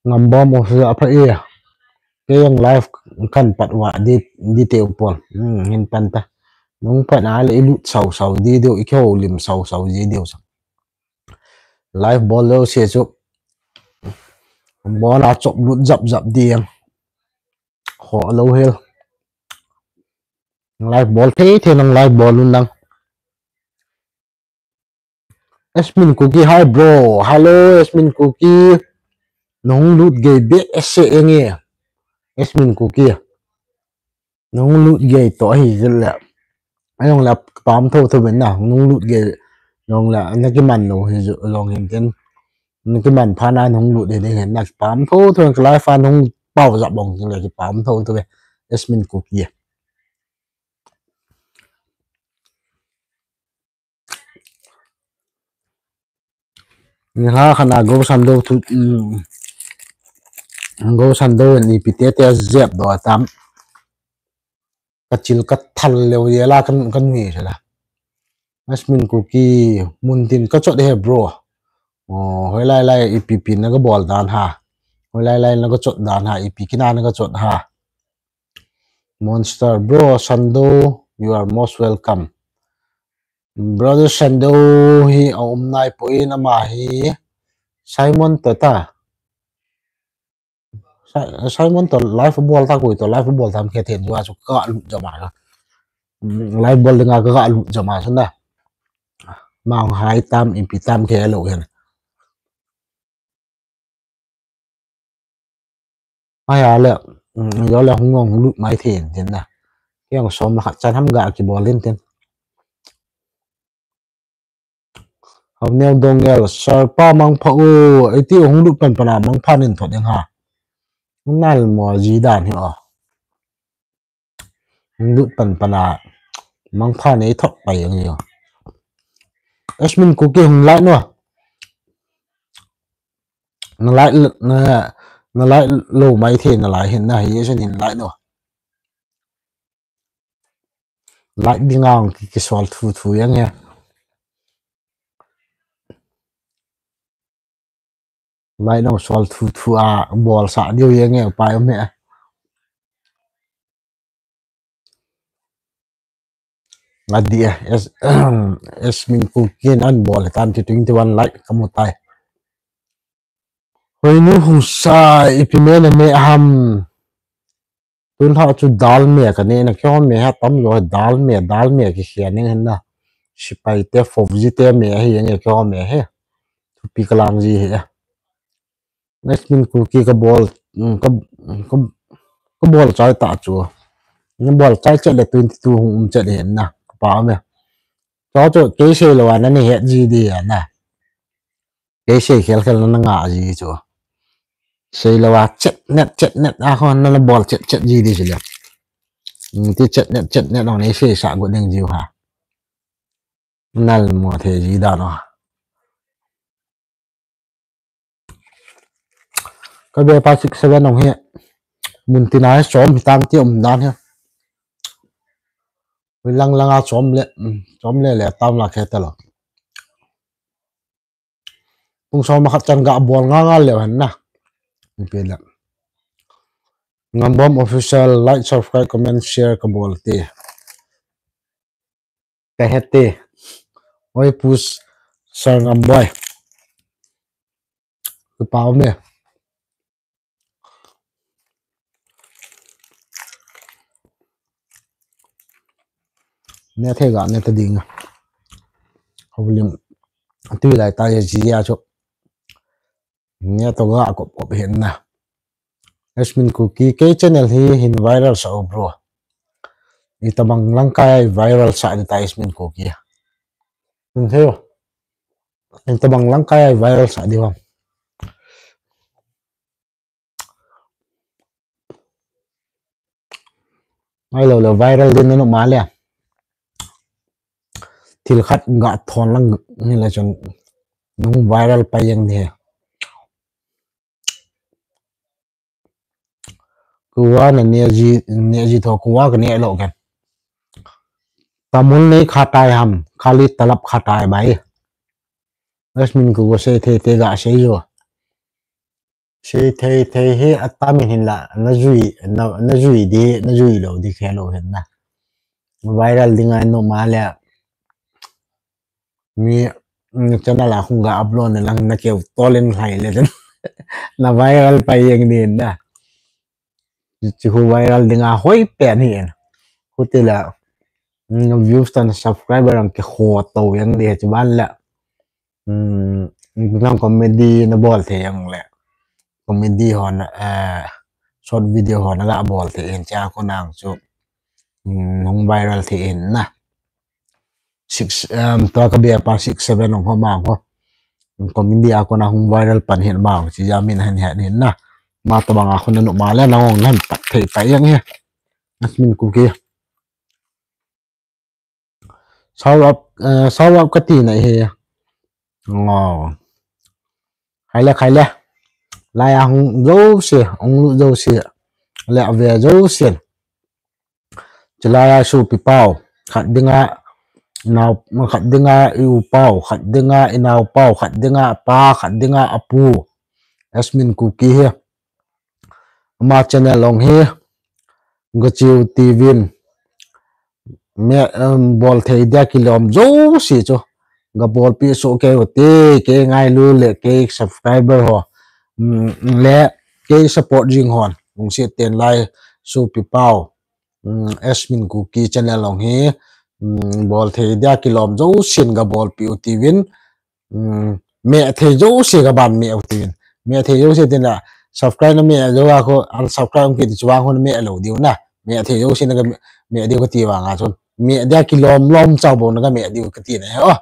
Ngambom o sa pha e. Kei jong live kan pat uva di, di te upon. Hmm, hin pan ta. Nung pan a le i lut sau sau di deu, i kihoulim sau sau di deu sa. Live bol lou se chu. Bol a chop lut jap jap di jeng. Ho lou hel. Live bol thei thei nang live bol un nang. Esmin Kuki, hi bro. Hello, Esmin Kuki. Nahung lut gei be ese enge. Esmin Kuki. Nahung lut gei to hi jil le. Ayong la pam tho tho ben na. Nahung lut gei. Long la na kiman lo hi ju long hin ten. Na kiman pha na nahung lut de de hin na pam tho tho ka live a nahung pau jap bong jing le pam tho tho be. Esmin Kuki. Ni ha khana Go Sando thu, mm, Go Sando ni pi te te jep doh a tam. Ka chil ka thal leo ye la kan, kan ni se la. Esmin Kuki mun tin ka chot he bro. Oh, hoi lai lai ipi pi na ka bol dan ha. Hoi lai lai na ka chot dan ha, ipi kina na ka chot ha. Monster, bro, Sando, you are most welcome. Brother Sando hi a um nai poi, ama hi Simon to ta. Sa-, Simon to live bol ta, koi to live bol tam khe then jua chu ka lut jama ka. Mm, live bol dinga ka, ka lut jama chu na. Mang hai tam, ipi tam khe lo hen. Ai a le, mm, yo le hung, hung lut mai thei in tin na. Kei jong som le khat chan ham ga kibol in tin. Hau neo dong el, sir pa mangpha u, iti hung lut pan pan a mangpha nin thot ding ha. Nal mo ji dan hi o. Hung lut pan pan a mangpha nei thot pai ang yo. Esmin Kuki hung lai no. Na lai, na, na lai lo mai thei na lai hin na hi, Esmin hin lai no. Lai ding ang ki, ki sol thu thu yang he. Lai no sol thu thu a bol sa diu yang he pai um he. Nga di e, es, Esmin Kuki in an bol tan ti twenty one like ka mu tai. Hoinu hung sa ipi me na me ham. Tun ha chu dal me ka ne na kyo me ha tam lo dal me, dal me ki khia ning hen na. Sipai te fo ji te me hi yang kyo me he. Thupi ka lang ji he. Esmin Kuki ka bol, mm, ka, ka, ka bol chai ta chu. Na bol chai chet le twenty two hung um chet hen na. Ka pa me. Cho chu kei sei lo a na ni het ji di a na. Kei sei khel khel na nga ji chu. Sei lo a chet net, chet net a ho na, na bol chet chet ji di chu le. Mm, ti chet net, chet net ong nei sei sa gu ding ji ha. Nal mo the ji dan o. Ka be pa six seven ong he. Mun tin a som hi tang ti um dan he. Lang lang a som le, mm, som le le tam la khe ta lo. Pung som ma khat chan ga bol nga nga le han na. Pe le. Ngambom Official, like, subscribe, comment, share ka bol te. Ka he te. Oi pus sar ngam boy. Ka pau me. Ne thei ga ne ta ding. Houlim. Tui lai ta ya ji ya chu. Ne to ga kop kop hin na. Yasmin Kuki, kei channel hi hin viral sa o bro. Itabang lang kai viral sa ni ta Yasmin Kuki. Hin thei o. Itabang lang kai viral sa di bang. Ai lo lo viral din na no ma le. Thil khat ga thon lang ni la chun nung viral pa yang ni he. Kuwa na ne ji, ne ji tho kuwa ka ne lo kan. Tamul nei kha tai ham, khali talap kha tai bai. Yasmin Kuki sei thei thei ga sei jo. Sei thei thei hi atamin hin la, na jui, na, na jui di, na jui lo di khe lo hin na. Viral ding ai no ma le. Mi, mm, channel a khung ga upload na lang na keu tolin lai le chen. Na viral pa yang ni na. Chi khu viral ding a hoi pen hi en. Khu ti la, mm, views tan subscriber ang ke kho to yang di chi ban la. Mm, nang comedy na bol thei ang le. Comedy hon, eh, short video hon na ga bol thei en cha ko nang chu. Mm, nung viral thei en na. Six, um, tua ka bia pa six seven ong ho mang ho. Comedy a ko na hung viral pan hin mang chi ya min han ha ni na. Ma tabang a ko na no ma le na ong nan pat thei pa yang he. Yasmin Kuki. Shout out, eh, shout out ka ti na he. Ngo. Khai le, khai le. Lai a hung jo se, hung lu jo se. Le a ve jo se. Chilai a su pi pau. Khat dinga, nau, khat dinga i u pau. Khat dinga i nau pau. Khat dinga pa, khat dinga a pu. Yasmin Kuki he. Ama channel ong hi, Gachiu T V in, me, um, bol thei dia kilom jo si chu. Ga bol pi su ke u te, ke ngai lu le, ke subscriber ho. Um, le, ke support jing hon. Ung si ten lai su pi pau. Um, Yasmin Kuki channel ong hi, um, bol thei dia kilom jo sin ga bol pi u T V in. Um, me thei jo se ka ban me u tin. Me thei jo se tin la, subscribe na me jo a ko, unsubscribe ki ti chuang hon me lo diu na. Me thei jo se na ka me diu ka ti wa nga chun. Me dia kilom lom chau bo na ka me diu ka ti na he. Oh.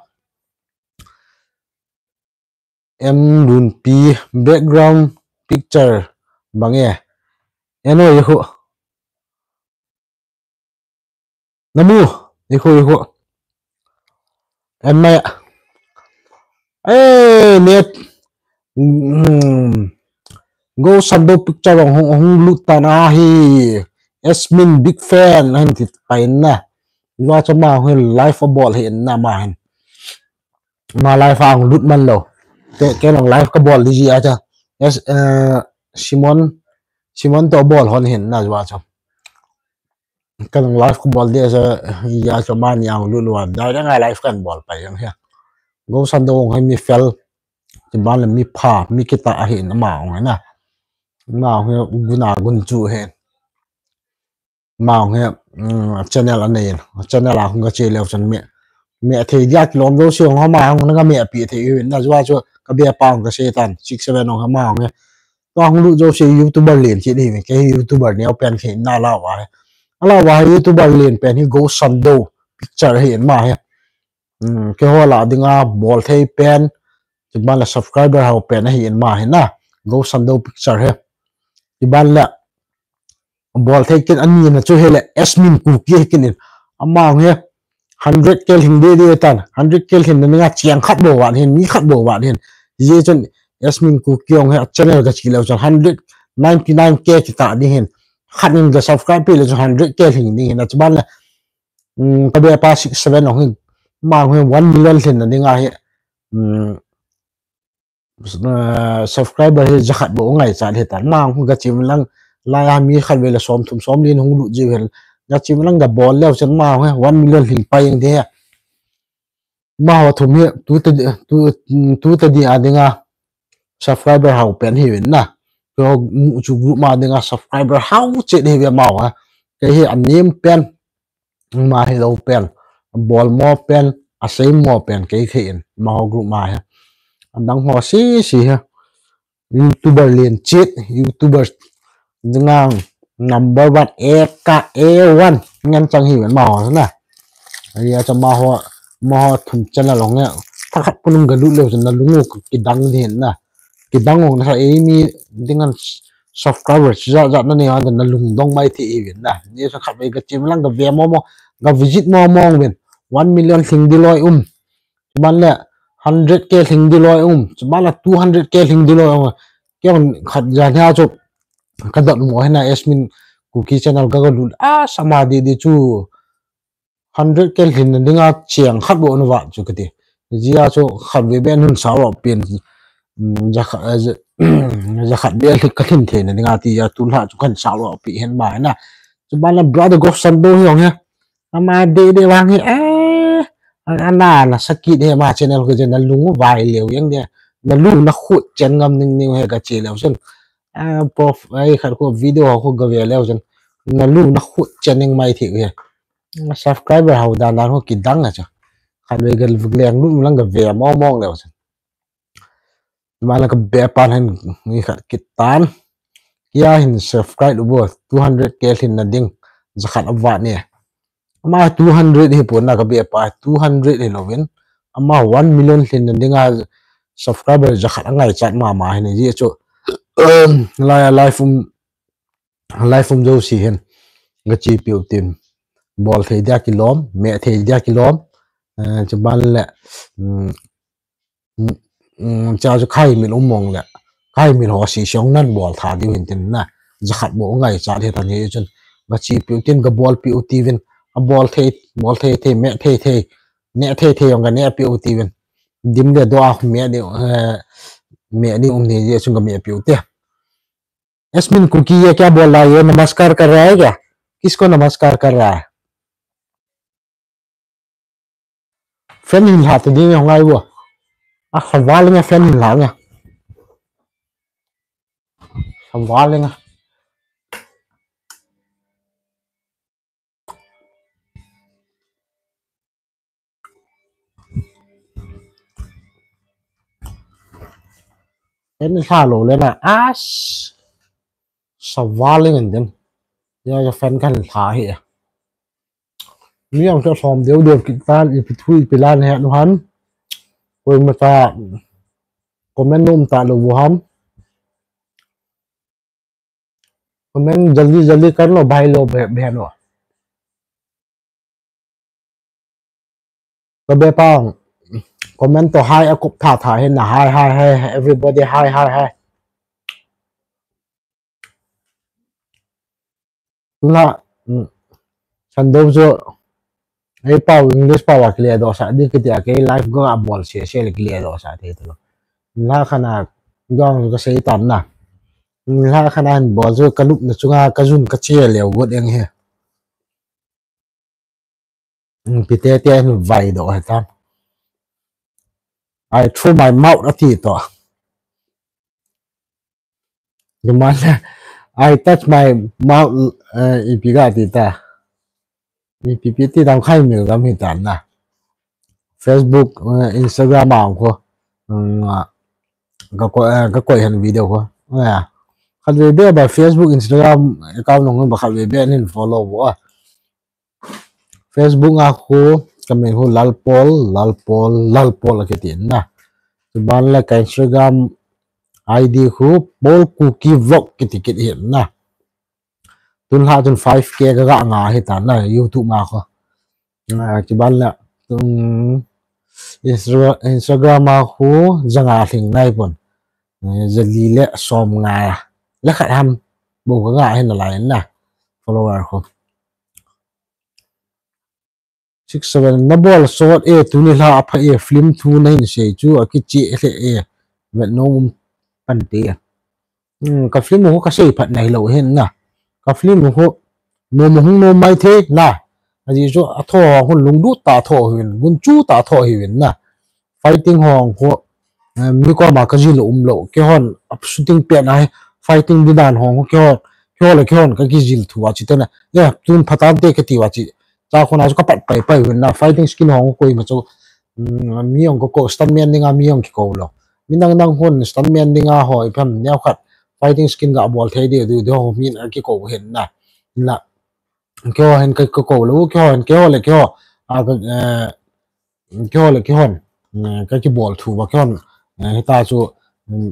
M Lunpi background picture bang e. Eno ye ho. Namu, ikhu, ikhu. Em mai. Eh, net. Hmm. Go Sando picture ong hung, hung lut tan ahi. Yasmin big fan, hin ti pai na. Lua cha ma hin live a bol hin na ma hin. Ma live a hung lut man lo. Ke, ke long live ka bol di ji a cha. Yes, eh, Simon, Simon to bol hon hin na lua cha. Ka long live ka bol di a cha, ya cha ma ni a hung lut lua. Da da ngai live kan bol pai yang he. Go Sando hung hai mi fel. Ti ban le mi pha, mi kita ahi na ma hung na. Ma hung guna gun chu he. Ma hung he, um, channel a nei, channel a hung ka che leo chan me. Me thei dia kilom jo se hung ma hung na ka me pi thei u na jua chu ka bia pa hung ka se tan, six seven hung ma hung he. To hung lu jo se YouTuber len che ni me, ke YouTuber neo pen ke na la wa he. Ala wa he YouTuber len pen hi Go Sando picture hi ma he. Um, ke ho la dinga bol thei pen, ti ban la subscriber hau pen ahi in ma he na. Go Sando picture he. Ti ban la bol thei kin ani na chu he le Yasmin Kuki he kin in. Ama he hundred K lhing de de tan. Hundred K lhing na nga chiang khat bo wan hin, mi khat bo wan hin. Ye chun Yasmin Kuki ong he channel ka chi leo chun hundred ninety nine K kita di hin. Khat in ka subscribe pi le chun hundred K lhing di hin. Ti ban la, um, ka bia pa six seven ong hin. Ma he one million lhin na dinga he. Um, uh, subscriber hi jakhat bo ngai cha le tan. Ma hung ka chim lang, lai a mi khat ve le som thum som lin hung lu ji vel. Ka chim lang ka bol leo chan ma he one million lhin pai eng de. Ma ho thum hi, tu ta di, tu, tu ta di a dinga subscriber hau pen hi ven na. Ko mu chu group ma dinga subscriber hau che de ve ma ha. Ke hi a name pen. Ma hi lo pen. Abol mo pen, asei mo pen kei thei in, amaho group ma hi. Adang ho sese hi. YouTuber len chet, YouTuber dinga number one, A ka A one ngen chang hi ven amaho na. Ahi a chu amaho, amaho thum channel hong e. Thakhat pun um galut leu chun nalung u kidang ding na. Kidang hong na sa eimi dinga subscriber jat jat nanei a nalung dong mai thei hi ven na. Ni sa khat vei gache lang gave mo mo, ga visit mo mo ven. One million lhing ding loi um. Chuban le hundred K lhing ding loi um. Chuban le two hundred K lhing ding loi um. Kei khat jan hia chu kadot mo hi na Asmin Kuki channel ka galut. A sama di di chu hundred K lhin na dinga cheng khat bou na va chu kati. Jia chu khat vei beh nun sao lo pen. Jakhat, jakhat beh lhik ka lhin thei na dinga ti a tulha chu kan sao lo pi hen ma na. Chuban le brother Gosando hi hong hi. Ama de de vang hi, eh, ana, na sakit hi ama channel ko je nalung vai leu yang de. Nalung na khut chen ngam ning ning hi gache leu chun. A, prof, ai khat ko video ko gave leu chun. Nalung na khut chen ning mai thei hi. Subscriber hao dan dan ho kidang a chu. Khat vei ga leng lut lang gave mo mo leu chun. Mala ka be pan hin ni khat kitan. Kia hin subscribe u bo two hundred K lhin na ding jakhat ava ni. Ama two hundred hi pon na ka be pa two hundred hi lovin. Ama one million lhin na dinga subscriber jakhat angaichat mama hin ji chu. Lai live um Live um jouse hin gachepiu tin. Bol thei dia kilom, meh thei dia kilom. Eh, chuban le, um, um, cha chu khai mil um mong le. Khai mil ho si siong nan bol tha diu hin tin na. Jakhat bou ngaichat hi tan hi chun. Gachepiu tin, gabolpiu tiuvin. Abol thei, bol thei thei, meh thei thei. Neh thei thei jong ganehpiu tiuvin. Dim le do a meh diu, eh, meh diu um ni ji chun gamehpiu te. एस्मिन कुकी ये क्या बोल रहा है? ये नमस्कार कर रहा है क्या? किसको नमस्कार कर रहा है? Fan hin lha te ding hong ai bo. A, saval nge fan hin lha nge. Saval nge. Fan lha lou le na, as, saval ing den. Ya, ya fan kan lha hi. Mi ang sa som deu deu kit tan, ipi thu ipi la na het u ham. Koima cha comment nom talou u ham. Comment jaldi jaldi kar lo, bhai lo, be-, behin lo. Ka be pa, comment to hi a kup tha tha hin na, hi, hi, hi, everybody, hi, hi, hi. Na, mm, Sando chu, ei pau, English pau a kile doh sa, di kiti a kei live ga a bol se, se le kile doh sa, te tu. Na khana, gang ka sei tan na. Na khana hin bol chu ka lup na chunga, ka jun ka che leu got eng he. Pi te te hin vai doh he tan. I threw my mouth a ti to. Duman, I touch my mouth, eh, ipi ga ti ta. Ipi pi ti dam khai mil gam hi tan na. Facebook, eh, Instagram a ko. Mm, ah, ka ko, eh, ka koi han video ko. Ya. Khat ve be ba Facebook, Instagram account nong ba khat ve be nin follow bo. Facebook a khu, ka min khu Lalpol, Lalpol, Lalpol a kiti na. Chuban le ka Instagram I D khu Pol Kuki Vlog kiti kit hi na. Tun lha tun five K ka ga nga hi ta na YouTube a khu. Ah, chuban le, um, Instra-, Instagram a khu janga hling nai pon. Eh, jali le som nga. Le khat ham. Bo ka nga hi na lai na. Follower khu. Six seven, na bol sot e, tuni lha a pha e, film thu na hin sei chu, a kichi e hle e, vet nom um pan te. Hmm, ka film ho ka sei phat nai lo hin na. Ka film ho, nom hung nom mai thei na. A ji chu a tho ho hun lunglut ta tho hin, gun chu ta tho hin na. Fighting ho khu, eh, mi koma ka jil um lo, keihon, a shooting pet na hi, fighting di dan ho khu, keihon, keihon le keihon ka kijil thu a chi te na, ya, tun phatan te ka ti a chi, Cha khun a chu ka pat pai pai uvin na, fighting skin ho koi ma chu, um, mi jong ka ko, stuntman dinga mi jong kikou lou. Mi dang dang hon stuntman dinga ho ipi ham neo khat fighting skin ga bol thei diu diu ho min a kikou hin na. Na, keiho hin ka, ka kou lou, keiho hin, keiho le keiho, a, ka, eh, keiho le keihon, eh, ka kibol thu va keihon, eh, hita chu, um,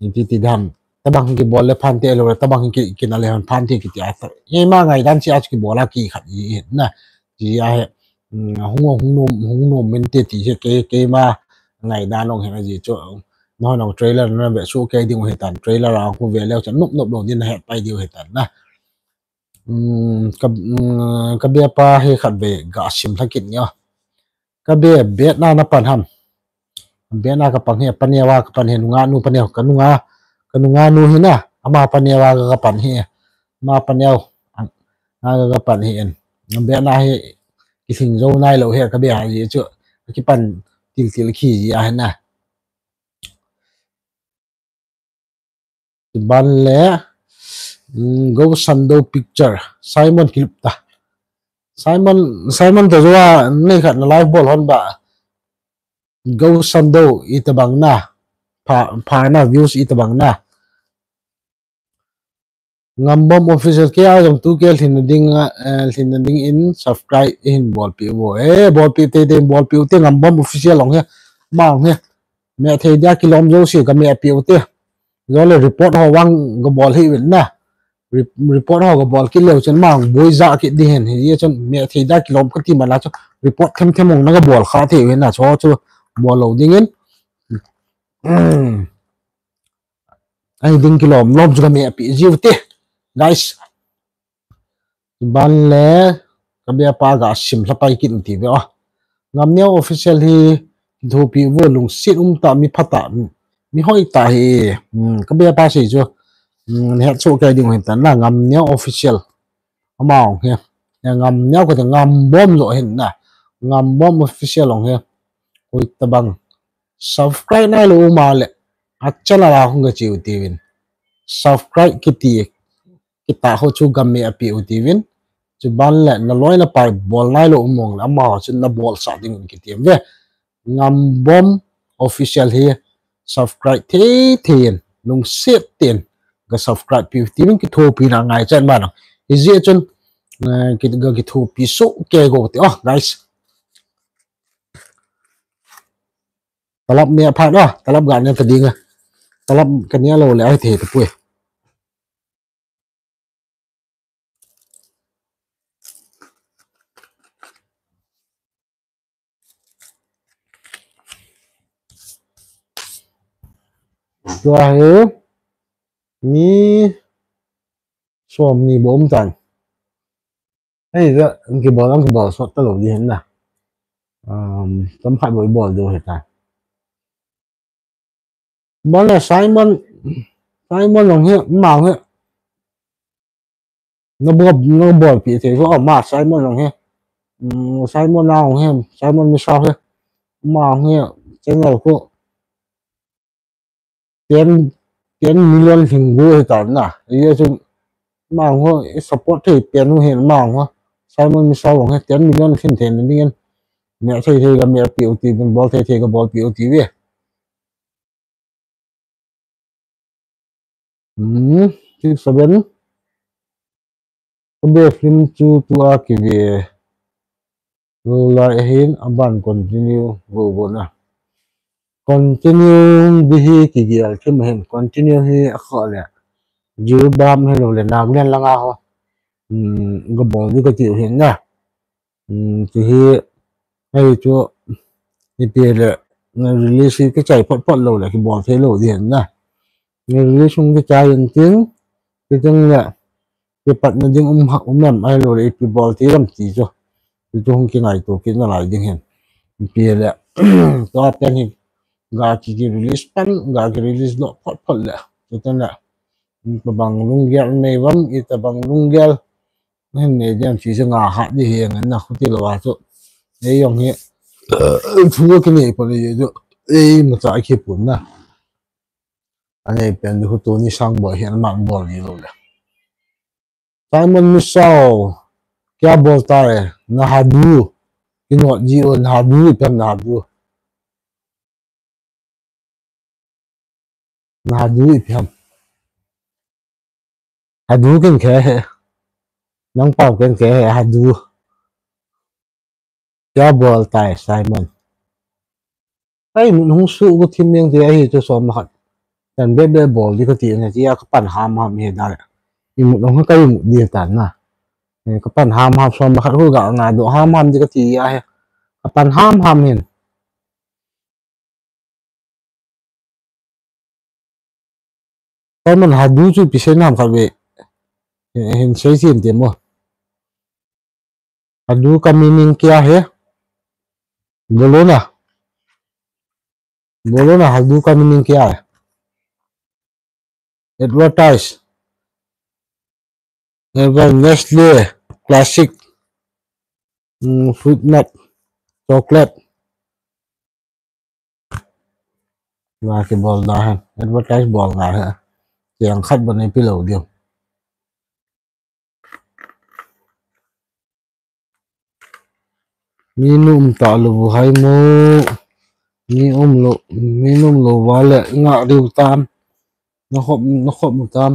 iti ti dam, tabang kibol le phante lou le, tabang ki, kina le hon phante kiti a ta. Ye ma ngaidan chi a chu kibol a ki khat i, i na, chi a he, um, hung, hung nom, hung nom min te ti he ke, keima ngaidan ong he na ji chu, na hon ong trailer na ve su ke ding he tan, trailer a khu ve leu chu nop nop lou din he pai diu he tan na. Um, ka, um, ka be pa hi khat ve ga sim lha kit nia. Ka be, be na na pan ham. Be na ka pan hi, paneo a ka pan hi, nunga nu paneo, ka nunga, ka nunga nu hi na, ama paneo a ka pan hi, ama paneo, a, a ka pan hi en. Be na hi, kising zo nai lo hi, ka be ha ji chu, ki pan til til khi ji a hi na. Ban le, mm, Go Sando picture. Simon kilip ta. Simon, Simon ta jua, nei khat na live bol hon ba. Go Sando ita bang na. Pha, pha na views ita bang na. Ngambom Official ke a jong tu ke lhin na ding, eh, lhin na ding in subscribe in bolpi u. Eh, bolpi te, te bolpi u te Ngambom Official long he. Mang he. Me thei dia kilom jo si ka me pi u te. Jole report ho vang ka bol hi win na. Re-, report ho ka bol kit leu chun mang boi ja kit ding hen. Hi chun me thei dia kilom ka ti ma la chu report them them ong na ka bol kha thei win na. Chu chu bol lo ding in. Hmm. Ai ding kilom lom chu ka me pi jiu te. Guys. Ban le, ka be pa ga sim lha pai kit ti ve o. Ngam Neo Official hi, thopi vo lungsit um ta mi pha ta, mi hoi ta hi, hmm, ka be pa sei chu, hmm, het chu ke ding hen ta na Ngam Neo Official. Ama ong he. Ya Ngam Neo ko te Ngambom jo hen na. Ngambom Official ong he. Koi ta bang. Subscribe nai lo ma le. A channel a hung ka chiu ti vin. Subscribe kiti kita ho chu ga me a pi u ti vin. Chu ban le na loi na pai bol nai lo um mong le ama ho chu na bol sa ding un kiti ve. Ngambom Official hi subscribe thei thei in, lungset ten ga subscribe pi u ti vin kithopi na ngai chan ba no. Hi ji chun, eh, ki, ga kithopi so ke go te. Oh, guys. Talap ne pha no, talap ga ne ta ding a. Talap ka ne lo le ai the ta pui. Tua hi mi som ni bom tan. Hei, ja, ang kibol, ang kibol sot ta lo di hen na. Um, tam khat bol bol do heta. Bol na Simon, Simon long he, ma he. Na bol, na bol pi te so ma Simon long he. Mm, Simon na long he, Simon mi sa he. Ma he, channel ko. Ten, ten million lhin go he ta na. Ye chu ma ho support thei pen u he ma ho. Simon mi sa long he ten million lhin thei na ding. Me thei thei ga me pi u ti, bol thei thei ga bol pi u ti ve. Hmm, six seven. Ka be film chu tua kive. Lo lai ahin aban continue go go na. Continue di hi kigel thim ahin continue hi a kho le. Jiribam hi lo le Nagaland langa ho. Hmm, ga bol di ka ti u hin na. Hmm, chu hi, hei chu, ipi le, na release hi kichai phot phot lo le, kibol thei lo di hen na. Na release hung kichai in tin, ti tin le, kipat na ding um ha, um em, ai lo le, ipi bol thei lam ti chu. Ti chu hung kingaito kit na lai ding hen. Ipi le, tua pen hi, ga ki, ki release pan, ga ki release lo phot phot le. Ti tin le, itabang lunggel nei vam, itabang lunggel, Hin nei diam chi chu nga hat di hi ngan na khuti lo a chu. Ei jong hi. Thu ki nei po le chu. Ei ma cha ki pun na. Anei pen di khu tu ni sang bol hi an man bol ni lo le. Simon Misao. Kya bolta hai? Na hadu. Kinot ji o, na hadu ipi ham, na hadu. Na hadu ipi ham. Hadu ken khe he. Nang pau ken khe he, hadu. Kya bolta hai, Simon? Ka imut hung suh gu thim leng ti ahi chu som khat. Tan bebe bol di kati na ti a ka pan ham ham he da le. Imut hung ka imut di tan na. Eh, ka pan ham ham som khat hu ga nga do ham ham di kati a he. Ka pan ham ham hin. Simon, hadu chu ipi sei nam khat ve. Hin sei sin ti mo. Hadu ka meaning kya hai? Bolo na. Bolo na, hadu ka meaning kya hai? Advertise. Ever Nestle Classic, mm, Fruit Nut Chocolate. Nga kibol da hen. Advertise bol nga hen. Tiang khat ban ipi lou diu. Mi nu um ta lou bu hai mo. Mi um lou, mi nu um lou va le nga riu tam. Na khop, na khop mu tam.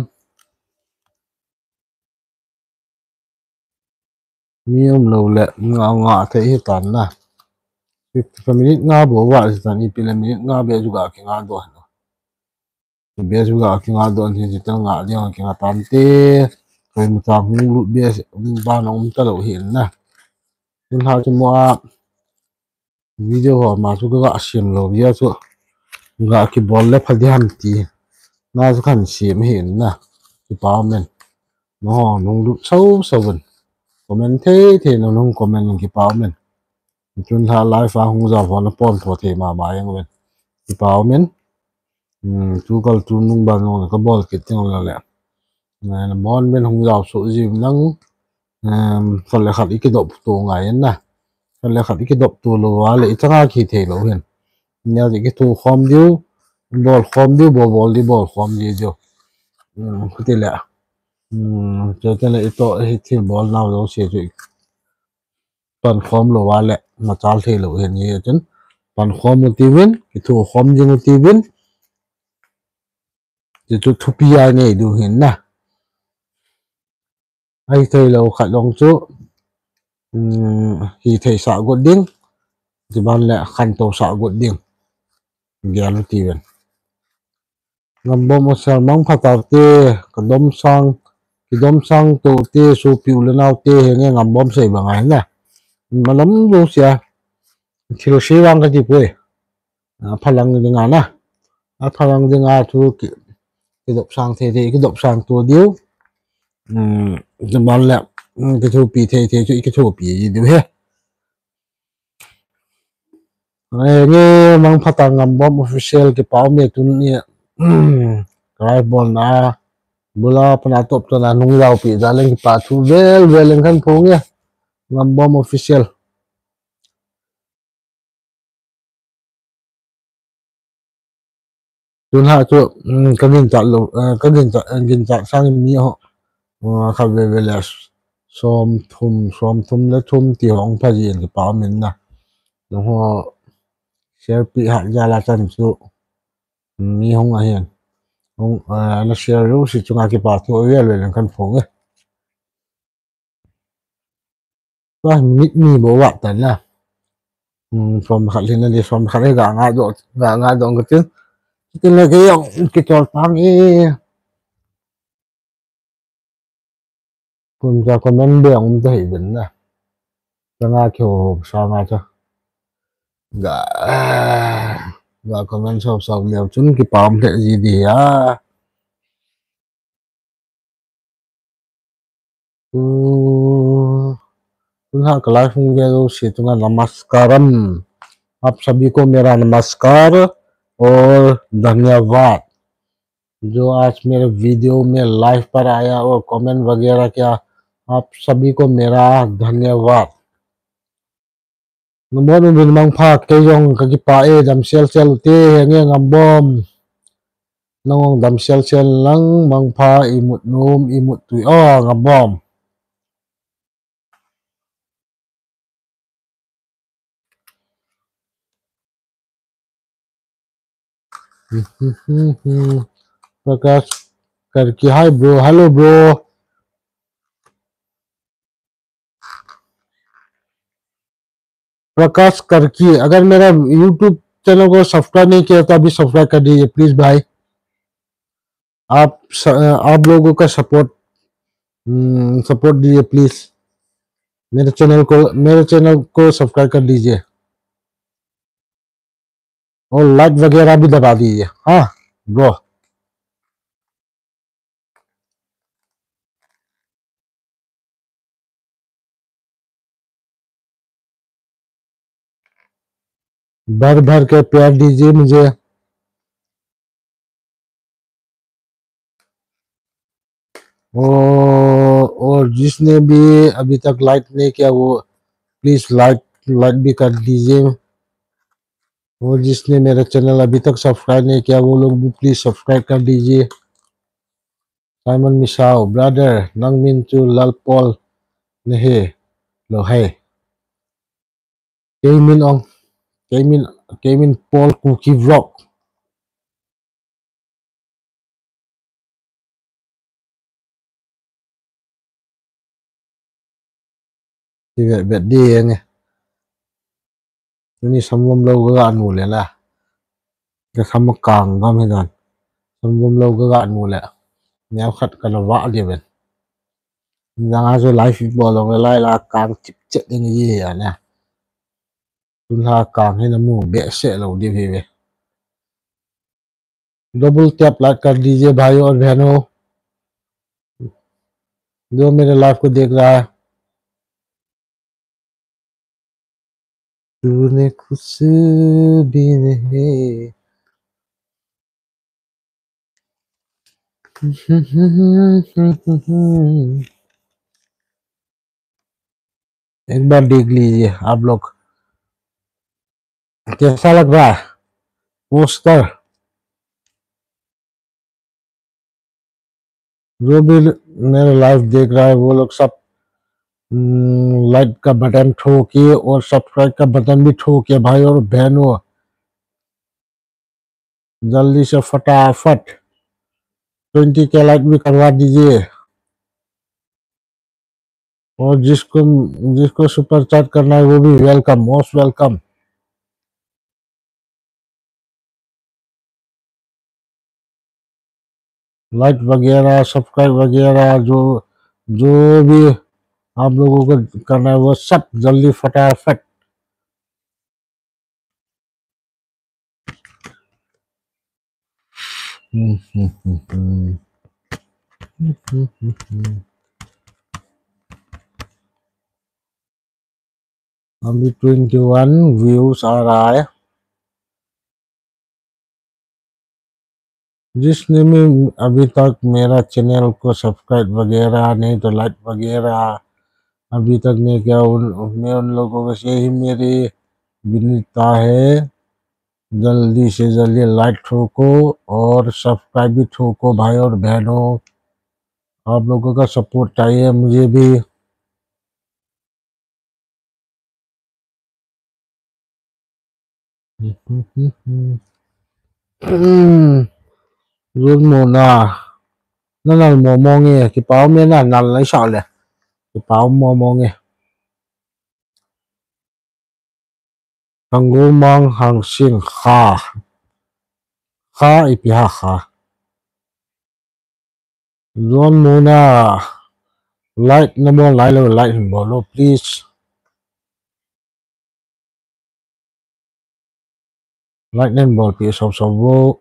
Mi um lou le nga nga thei hi tan na. Fifty minute nga bo va si tan ipi le minute nga be ju ga ki nga do hen. Be ju ga ki nga do hen ti tan nga ding ki nga tan te. Koi mu ta hung lu be ba na um ta lou hi na. Tun ha chu mo a. Video ho ma chu ka ga sim lou, video chu ga kibol le pha di ham ti. Na chu kan sim hi na. Kipa men. No ho nung lut sau sau ben. Comment thei thei no nung comment kipa men. Tun ha live a hung ja ho na pon pho thei ma ma yang ben. Kipa men. Hmm, tu kal tu nung ban nung ka bol kit ting la le. Na mon ben hung jao so jim nang. Em, khat le khat i kidop tu ngai na. Khat le khat i kidop tu lou va le i changa ki thei lou hin. Nia i kithu khom diu, bol khom diu, bol bol di bol khom di diu. Hmm, khuti le. Hmm, cho te le i to hi thil bol nau lou se chu. Pan khom lou va le, machal thei lou hin ni chun. Pan khom u ti vin, kithu khom ding u ti vin. Ti chu thupi a nei du hin na. Ai thei lou khat long chu, um, hi thei sa got ding. Ti ban le khan to sa got ding. Gel u ti vin. Ngambom u sel mang pha tau te, ka dom sang, ki dom sang to te, su piu le nau te, he nge ngambom sei bang ai na. Malam lu sia, thil sei vang ka ti pui. A, phalang ding a na. A, phalang ding a thu ki, kidop sang thei thei, kidop sang to diu. Um, ti ban le, um, kithupi thei thei chu, kithupi diu he. Nge, nge, mang pha ta Ngambom Official kipa um e tuni. Live bol na. Bula pana top to na nung lau pi da leng kipa thu vel vel leng kan phong e. Ngambom Official. Tun ha chu, um, ka gin chat lou, eh, ka gin chat, eh, gin chat sang mi ho. Uh, kha ve ve le som thum, som thum le thum ti hong pha jin kipa min na. Nung ho share pi ha ja la chan chu. Mi hong a hian. Hong, eh, na share lou si chunga kipa thu vel vel leng kan phong e. Ka mit ni bo wa ta na. Hmm, som khat hin na ni som khat ga nga do, ga nga do ka tin. Tin le ke yong ki chol pang e. Kun ja comment be ang um ta hi ben na. Ka nga kyo sa nga cha. Ga, ga comment sa sa le chun kipa um le ji di ya. Hmm. Tun ha ka live hung ve lou si tunga namaskaram. आप सभी को मेरा नमस्कार और धन्यवाद। जो आज मेरे वीडियो में लाइव पर आया और कमेंट वगैरह किया, आप सभी को मेरा धन्यवाद। Nabon uvin mang pha, kei jong ka kipa e, dam sel sel u te, henge Ngambom. Nang ong dam sel sel lang, mang pha, i mut num, i mut tui, o, Ngambom. Prakash Karki, hi bro, hello bro. प्रकाश करकी, अगर मेरा YouTube channel को सब्सक्राइब नहीं किया तो अभी सब्सक्राइब कर दीजिए प्लीज भाई। आप स-, आप लोगों का सपोर्ट, हम्म, सपोर्ट दीजिए प्लीज। मेरे चैनल को, मेरे चैनल को सब्सक्राइब कर दीजिए और लाइक वगैरह भी दबा दीजिए। हाँ ब्रो। भर भर के प्यार दीजिए मुझे। और, और जिसने भी अभी तक लाइक नहीं किया वो प्लीज लाइक, लाइक भी कर दीजिए। और जिसने मेरा चैनल अभी तक सब्सक्राइब नहीं किया वो लोग भी प्लीज सब्सक्राइब कर दीजिए। Simon Misao, brother, nang min chu Lalpol nahi lo hai. Kei min ong, kei min, kei min Paul Kuki Vlog. Ti vet vet di nge. Tuni samvom lou ka ga nu le la. Ka sam kang gam hi dan. Samvom lou ka ga nu le. Neo khat ka na va di ven. Nang a chu live bol lou le lai la kang chip chet ding ji ya na. Tun la kang hi na mu be se lou di ve ve. Double tap like कर दीजिए भाई और बहनों, जो मेरे लाइव को देख रहा है। तूने कुछ भी नहीं। एक बार देख लीजिए आप लोग, कैसा लग रहा है पोस्टर? जो भी मेरा लाइव देख रहा है वो लोग सब, हम्म, लाइक का बटन ठोकिए और सब्सक्राइब का बटन भी ठोकिए भाई और बहनों। जल्दी से फटाफट ट्वेंटी के लाइक भी करवा दीजिए। और जिसको, जिसको सुपर चैट करना है वो भी वेलकम, मोस्ट वेलकम। लाइक वगैरह, सब्सक्राइब वगैरह, जो, जो भी आप लोगों को करना है वो सब जल्दी फटाफट। हम्म, हम्म, हम्म, हम्म। हम्म, हम्म, हम्म, हम्म। अभी ट्वेंटी वन व्यूज आ रहा है। जिसने भी अभी तक मेरा चैनल को सब्सक्राइब वगैरह, नहीं तो लाइक वगैरह अभी तक नहीं किया, उन, मैं उन लोगों से ही मेरी विनता है, जल्दी से जल्दी लाइक ठोको और सब्सक्राइब भी ठोको भाई और बहनों। आप लोगों का सपोर्ट चाहिए मुझे भी। Zun Mona. Na nal mo mo nge, kipau me na nal lai sa le. Kipau mo mo nge. Kangumang Hangsin Kha. Kha ipi ha kha. Zon Mona, like na bol lai lou, like hin bol lou, please. Like nen bolpeh sop sop vo.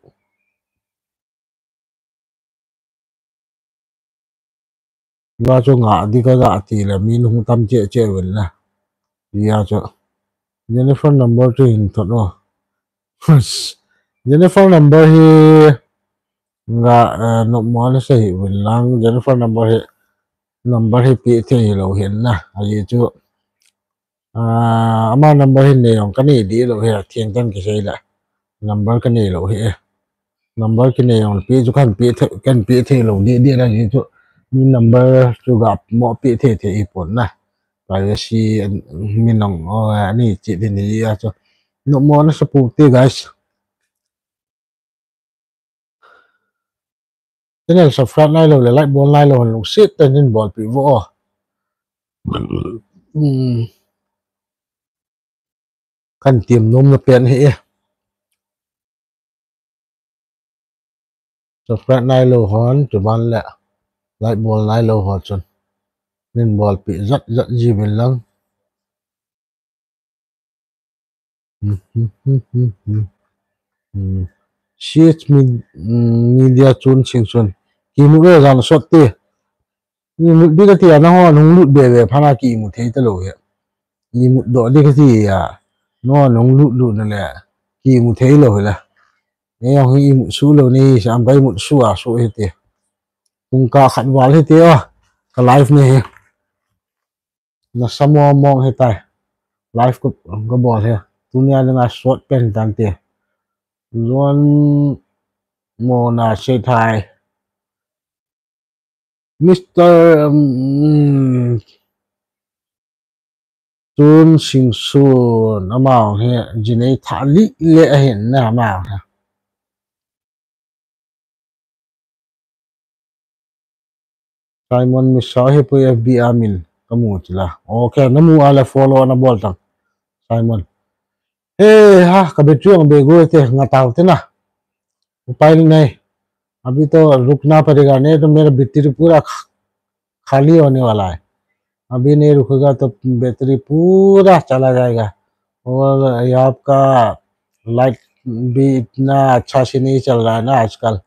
Tua chu ngah ding ka gah ti le min hung tam cheh cheh uvin na. Tia chu Jennifer number chu hin thot o. Jennifer number hi nga, eh, nopmo na sei uvin lang, Jennifer number hi, number hi peh thei hilou hin na. Ajeh chu Ah, ama number hi nei jong ka nei deh lou hi, a theng tah in kisei le. Number ka nei lou hi e. Number kinei jong le peh chu kan peh thei, kan peh thei lou deh deh na hi chu. Mi number chu ga mo peh thei thei hi pon na. Privacy, min jong, oh, ani chi ding ni a chu. Nopmo na support te guys. Channel subscribe nailou le like bol nailou hon lungset tah in bolpeh vo. Hmm. Kan tem nom na pen hi e. Subscribe nailou hon, chuban le like bol nailou ho chun. Nin bolpeh jat jat ji uvin lang. Hmm. C H Mi-, hmm, Media Chun Singson. Kimu ve jan sot te. Imut ding kati a, nangho nahung lut be be phat a kimu thei talou hi. Imut doh ding kati a, nangho nahung lut lut na le, kimu thei lou hi le. Ei jong hi imut suh lou ni, sam ka imut suh a suh hite. Kum kah khat val hite o, ka live ni hi. Nasa mong mong hitai. Live ka, ka bol hi. Tunia dinga sot pen tante. Luan Mona Seithai. Mister, um, Chun Singson, amau hi jinei thah lih le ahin na amau hi. Simon Misa hi poi F B a min kamu chila. Okay, namu a le follow na bol tang. Simon. He ha, ka battery ang be go te nga tau te na. Upai nahi. अभी तो रुकना पड़ेगा, नहीं तो मेरा बैटरी पूरा ख-, खाली होने वाला है। अभी नहीं रुकेगा तो बैटरी पूरा चला जाएगा। और ये आपका लाइट भी इतना अच्छा से नहीं चल रहा है ना आजकल।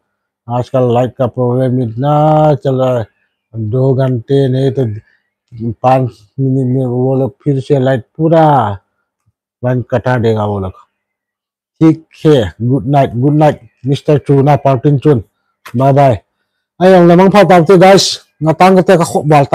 आजकल लाइट का प्रॉब्लम इतना चल रहा है, दो घंटे नहीं तो पाँच मिनट में वो लोग फिर से लाइट पूरा लाइन कटा देगा वो लोग। ठीक है, good night, good night, Mister Chuna, Partin Chun. Bye bye. Ai, ang lamang pha tau te, guys. Nga tang ka te ka khop bal ta.